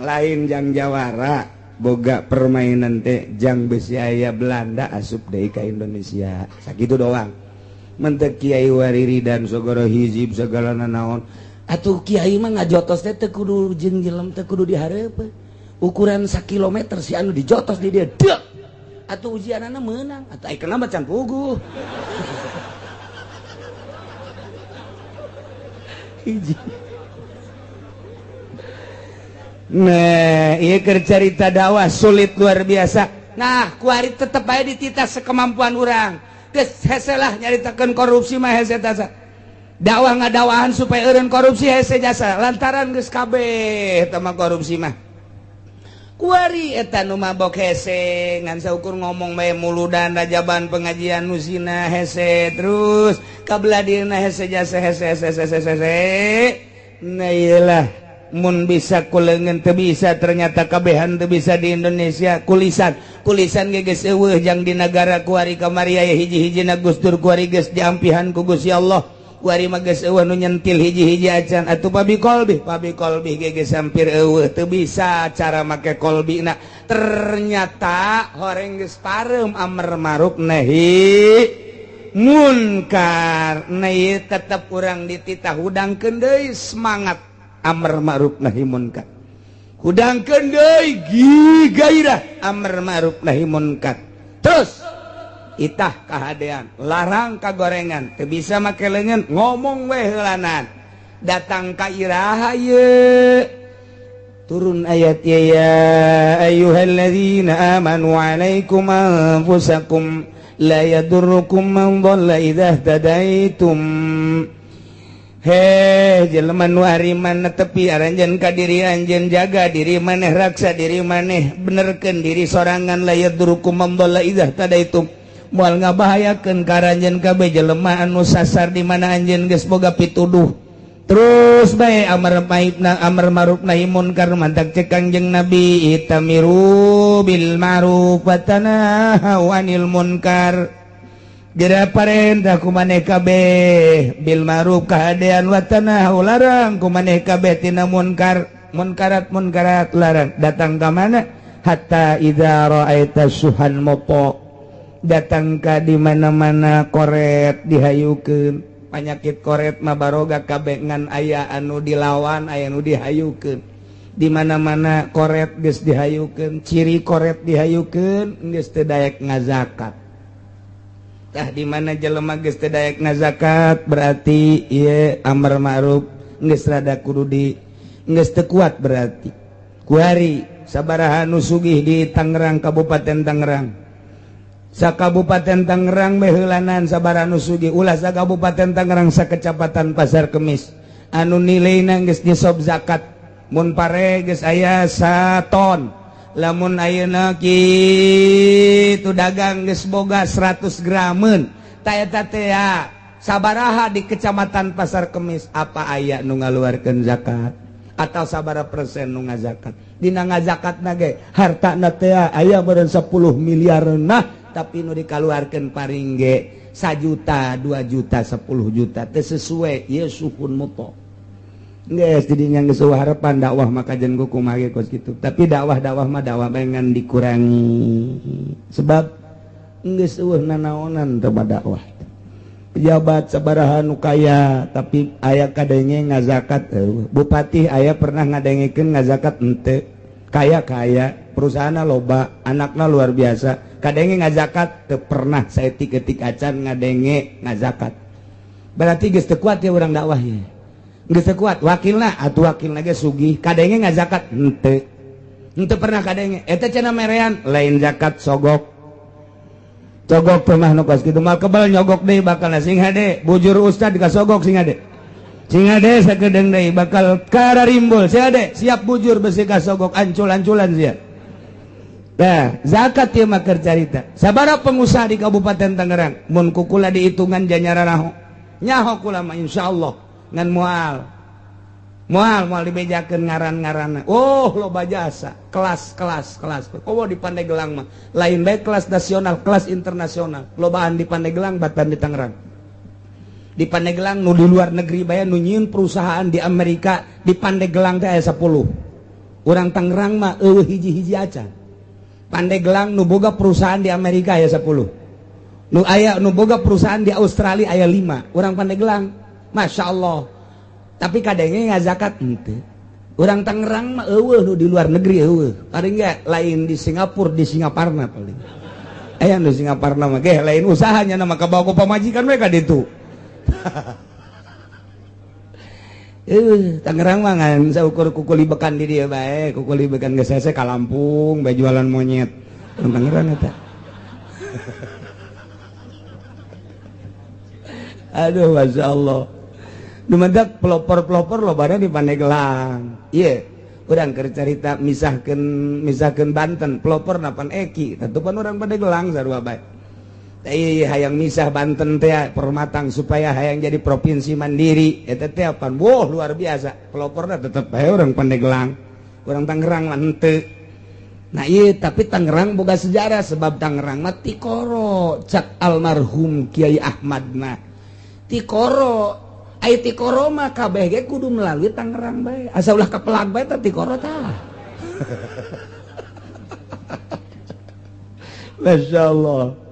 Lain jang jawara boga permainan teh jang besi aya Belanda asup deui ka Indonesia. Sakitu doang. Mentek kiai wariridan sogoro hizib segala nanaon. Atuh kiai mah ngajotos teh teu kudu jeung jelem teu kudu dihareupeun. Ukuran sakilometer si anu dijotos di dia. Deuk. Atuh ujianana meunang. Atuh ai kenapa can puguh. Hiji. Nah, ieu keur carita dakwah sulit luar biasa. Nah, kuari tetep bae dititah sekemampuan urang. Geus hese lah nyaritakeun korupsi mah hese tasa. Dakwah ngadakwahan supaya eureun korupsi hese jasa lantaran geus kabeh eta mah korupsi mah. Kuari eta nu mabok hese ngan saukur ngomong bae muludan rajaban pengajian nu zina hese terus kabelah dieuna hese jasa hese hese hese hese. Nah iyalah mun bisa kulengan teu bisa ternyata kabehan teu bisa di Indonesia kulisan kulisan ge geus eueuh jang di nagara kuari kamari aya hiji-hijina Gus Dur kuari geus diampihan ku Gusti Allah kuari mah geus eueuh nu nyentil hiji-hiji acan atuh pabi kolbi ge geus hampir eueuh teu bisa cara make kolbina ternyata horeng geus pareum amar ma'ruf nahi munkar nah ieu tetep urang dititah hudangkeun deui semangat amar ma'ruf nahi munkar hudangkeun deui gairah amar ma'ruf nahi munkar terus itah kahadean larang kagorengan teu bisa make leungeun ngomong we heulanan datang ka iraha ye turun ayat ya ayyuhalladzina amanu alaikum anfusakum la yadurrukum man dhalla idza ihtadaitum. Heh jelema nu ariman tepi aranjeun ka diri anjeun jaga diri maneh raksa diri maneh benerkeun diri sorangan la yadurrukum man dhalla idza ihtadaitum moal ngabahayakeun ka aranjeun kabeh jelema anu sasar di mana anjeun geus boga pituduh Terus bae amar maib amar ma'ruf nahi munkar, mantak cek Kangjeng Nabi, "I'tamiru bil ma'ruf wa tanahau anil munkar." Geura parentah ku maneh kabeh bil ma'ruf kahadean, wa tanahau larang ku maneh kabeh tina munkar. Munkarat, munkarat larang. Datang ka mana? Hatta idza ra'aita syuhan muta', datang ka di mana-mana koret dihayukeun. Penyakit koret mah baroga kabeh, ngan aya anu dilawan, aya anu dihayukeun. Di mana-mana koret geus dihayukeun. Ciri koret dihayukeun, geus teu daek ngazakat. Tah, di mana jelema geus teu daek ngazakat, berarti ieu amar ma'ruf geus rada kudu di geus teu kuat. Berarti kuari sabaraha nu sugih di Tangerang, Kabupaten Tangerang, sa Kabupaten Tangerang beheulanan sabaraha nu sugih? Ulah sa Kabupaten Tangerang, sa Kecamatan Pasar Kemis anu nilaina geus nisob zakat. Mun pare geus aya saton, lamun ayeuna kitu dagang geus boga 100 gramen. Ta eta teh sabaraha di Kecamatan Pasar Kemis? Apa aya nu ngaluarkeun zakat atau sabaraha persen nu ngazakat? Dina ngazakat ge harta teh aya meureun 10 miliar. Nah, tapi nu dikaluarkeun paling ge 1 juta, 2 juta, 10 juta, teu sesuai. Ieu syuhun mutha'. Geus jadinya geus harapan dakwah maka jen kumaha ge kos kitu. Tapi dakwah-dakwah mah dakwah pengen dikurangi, sebab geus euweuh nanaonan teh dakwah. Pejabat sabaraha nu kaya, tapi aya kadenge ngazakat? Euweuh. Bupati aya pernah ngadengekeun ngazakat? Henteu. Kaya kaya, perusahaan loba, anaknya luar biasa, kadenge ngazakat? Teu pernah saeutik-eutik acan ngadenge ngazakat. Berarti geus teu kuat ya urang dakwah ya, geus teu kuat. Wakilna atuh, wakilna ge sugih, kadenge ngazakat? Henteu, henteu pernah kadenge. Eta cenah merean lain zakat, sogok. Cogok teh mah nu kos kitu mah kebal nyogok deui bakal. Sing hade bujur ustad kasogok, sing hade, sing hade sakedeung deui bakal kararimbul. Sing hade, siap bujur besi kasogok, ancul-anculan sia. Nah, zakat ieu mah keur carita. Sabaraha pengusaha di Kabupaten Tangerang? Mun ku kula dihitungan janyara nyaho. Nyaho kula mah insyaallah ngan moal. Moal moal dibejakeun ngaran-ngaranna. Oh, loba jasa, kelas kelas kelas. Oh, di Pandeglang mah lain bae kelas nasional, kelas internasional. Lobaan di Pandeglang batan di Tangerang. Di Pandeglang nu di luar negeri bae, nu nyieun perusahaan di Amerika, di Pandeglang teh aya 10. Urang Tangerang mah euweuh hiji-hiji acan. Pandeglang nu boga perusahaan di Amerika aya 10, nu aya nu boga perusahaan di Australia aya 5 orang Pandeglang. Masya Allah, tapi kadangnya ngazakat henteu. Orang Tangerang mah euweuh nu di luar negeri, euweuh. Paling enggak lain di Singapura, di Singaparna paling aya. Nu Singaparna mah ge lain usahanya, nama kabawa ku pamajikan mereka ditu. Tangerang mah ngan saukur kukuli bekan di dieu bae, kukuli bekan geus hese ka Lampung bae jualan monyet. Urang Tangerang eta. Aduh, Masya Allah. Dumadak pelopor-pelopor lobana di Pandeglang. Iya, urang keur carita misahkeun misahkeun Banten, pelopor napan Eki, tentu pan urang Pandeglang sarua bae. Iya, hayang misah Banten teh permatang supaya hayang jadi provinsi mandiri eta teh pan, wah, luar biasa. Peloporna tetep bae orang Pandeglang, orang Tangerang mah henteu. Nah iya, tapi Tangerang boga sejarah, sebab Tangerang mah tikoro. Cak almarhum Kiai Ahmad mah tikoro, ai tikoro mah kabeh ge kudu melalui Tangerang bae, asa ulah kapelag bae tah tikoro tah. Masya Allah.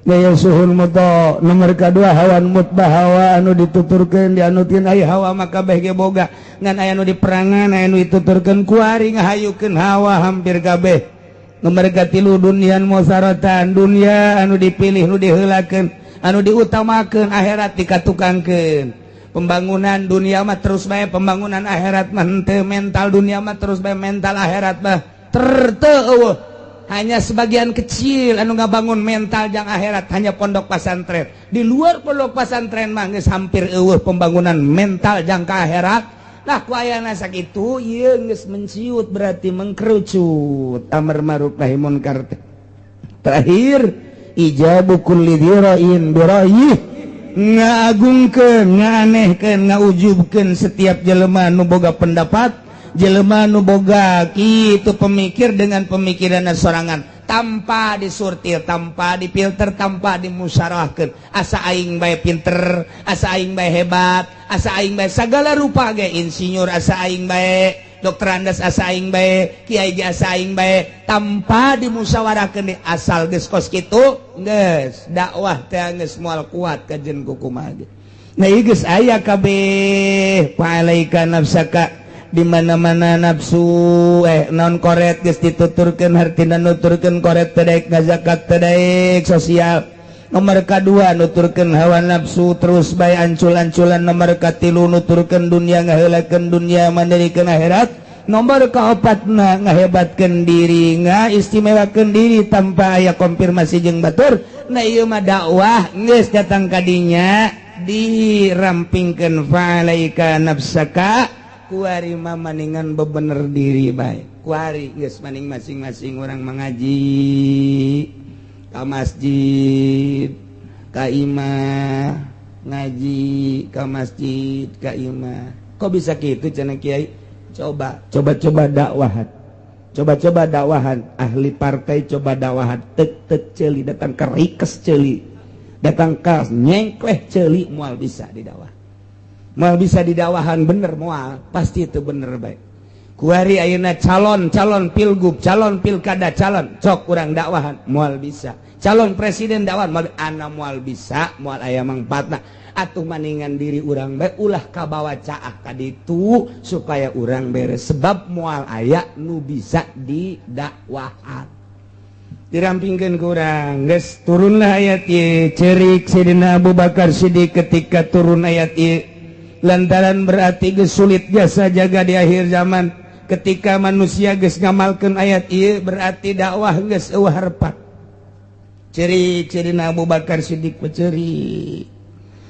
Gaya suhun muto nomor kedua, hawan mutbah, hawa anu dituturkeun, dianutin. Ai hawa maka kabeh ge boga, ngan aya nu diperangan, aya nu dituturkeun. Kuari ngahayukeun hawa hampir kabeh. Nomor katilu, dunian musaratan, dunia anu dipilih, nu diheulakeun, anu diutamakeun, akhirat dikatukangkeun. Pembangunan dunia mah terus bae, pembangunan akhirat mah henteu. Mental dunia mah terus bae, mental akhirat mah teu. Hanya sebagian kecil anu ngabangun mental jang akhirat, hanya pondok pesantren. Di luar pondok pesantren mah geus hampir euweuh pembangunan mental jangka akhirat. Nah, ku ayana sakitu ieu geus menciut, berarti mengkerucut amar ma'ruf nahi munkar teh. Terakhir, ijabu kulli dzira'in bira'yih. Ngagungkeun, nganehkeun, ngaujubkeun setiap jelema nu boga pendapat, jelema nu boga kitu pemikir dengan pemikiran sorangan tanpa disortir, tanpa difilter, tanpa dimusyawarahkeun. Asa aing bae pinter, asa aing bae hebat, asa aing bae segala rupa ge, insinyur asa aing bae, doktorandes asa aing bae, kiai ge asa aing bae, tanpa dimusyawarahkeun, asal geus kos kitu geus dakwah teh geus moal kuat kajen kukumaha ge. Nah, ieu geus aya kabeh. Fa'alaika nafsaka, di mana-mana nafsu, non koret geus dituturkeun, hartina nuturkeun koret teu daek ngazakat, teu daek sosial. Nomor kedua nuturkeun hawa nafsu, terus bae ancul-anculan. Nomor katilu nuturkeun dunia, ngaheulakeun dunia, mandirikeun akhirat. Nomor kaopatna ngahebatkeun diri, ngaistimewakeun diri tanpa aya konfirmasi jeung batur. Nah, ieu mah dakwah geus datang kadinya dirampingkeun. Fa'alaika nafsaka, kuari mah maningan bebener diri bae. Kuari geus maning masing-masing orang mengaji ka masjid, ka imah, ngaji ka masjid, ka imah. Kok bisa gitu cenah, kiai? Coba coba coba dakwahan, coba-coba dakwahan ahli partai, coba dakwahan tek tek ceuli, datang ke rikes ceuli, datang ke nyengkleh ceuli, moal bisa didakwah, moal bisa didakwahan. Bener moal, pasti itu bener. Baik kuari ayeuna calon, calon pilgub, calon pilkada, calon cok kurang dakwahan moal bisa, calon presiden dakwahan moal, ana moal bisa, moal aya mangfaatna. Atuh maningan diri urang bae, ulah kabawa caah kaditu supaya urang beres, sebab moal aya nu bisa didakwahan. Dirampingkeun ku urang, geus turunlah ayat ieu. Cerik Sidina Abu Bakar Siddiq ketika turun ayat ieu, lantaran berarti geus sulit jasa jaga di akhir zaman. Ketika manusia geus ngamalkeun ayat ieu, berarti dakwah geus euweuh harepan. Cerik Sidina Abu Bakar Siddiq, cerik.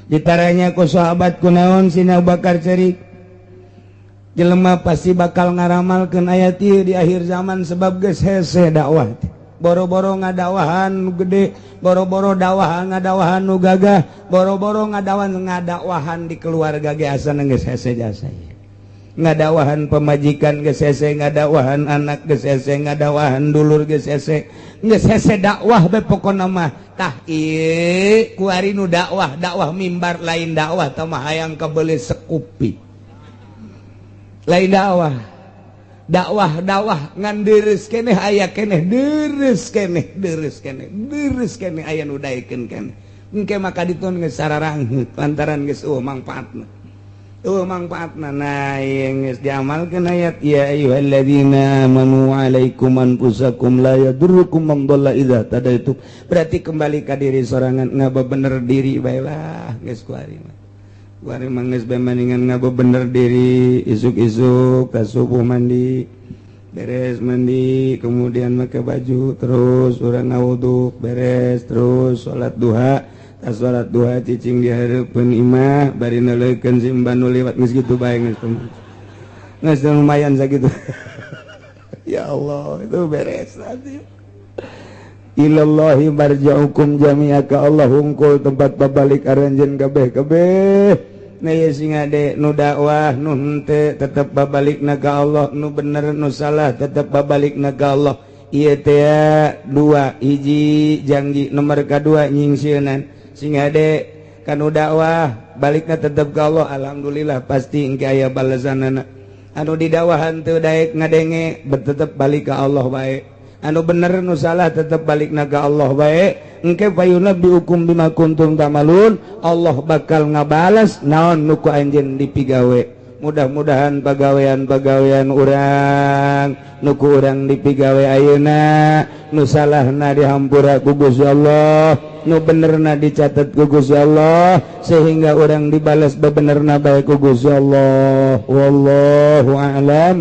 Ditaranya ku sahabat, kunaon Sidina Abu Bakar cerik? Jelema pasti bakal ngaramalkeun ayat ieu di akhir zaman, sebab geus hese dakwah teh. Boro-boro ngadakwahan nu gede, boro-boro dakwahan ngadakwahan nu gagah, boro-boro ngadakwahan, ngadakwahan di keluarga ge asana geus hese jasa. Ngadakwahan pemajikan geus hese, ngadakwahan anak geus hese, ngadakwahan dulur geus hese, geus hese dakwah be pokona mah. Tah, ieu kuari nu dakwah, dakwah mimbar lain dakwah tah mah, hayang kabeuli sekupi lain dakwah. Dakwah dakwah ngan deres keneh, aya keneh deres keneh, deres keneh, deres keneh, aya nu daekeun keneh. Engke maka ditun geus sararangheut lantaran geus euweuh mangfaatna, euweuh mangfaatna. Nah, ieu geus diamalkeun ayat ya ayyuhalladzina amanu alaikum anfusakum la yadurrukum man dhalla idza tadaitum, berarti kembali ka diri sorangan, ngabebener diri bae lah. Geus kuari mah, kuari mah geus bae maningan ngabebener diri. Isuk-isuk ka subuh mandi, beres mandi kemudian make baju, terus urang ngawudu, beres terus salat duha. Tas salat duha cicing di hareupeun imah bari neuleukeun simban nu liwat. Geus kitu bae, geus geus lumayan sakitu. Ya Allah, itu beres nanti. Ilallahi marja'ukum jami'a, ka Allah hungkul tempat babalik aranjeun kabeh kabeh. Nah, ieu sing ade nu dakwah nu henteu tetep babalikna ka Allah, nu bener nu salah tetep babalikna ka Allah. Ieu teh dua hiji janji, nomor kadua nyingsieunan. Sing ade kanu dakwah balikna tetep ka Allah, alhamdulillah pasti engke aya balasanana. Anu didakwahan teu daek ngadenge, tetep balik ka Allah bae. Anu bener nu salah tetep balikna ka Allah bae. Engke fayunabbiukum bima kuntum ta'malun, Allah bakal ngabales naon nu ku anjeun dipigawe. Mudah-mudahan pagawean-pagawean urang nu ku urang dipigawe ayeuna, nu salahna dihampura ku Gusti Allah, nu benerna dicatat ku Gusti Allah, sehingga urang dibalas bebenerna bae ku Gusti Allah. Wallahu a'lam.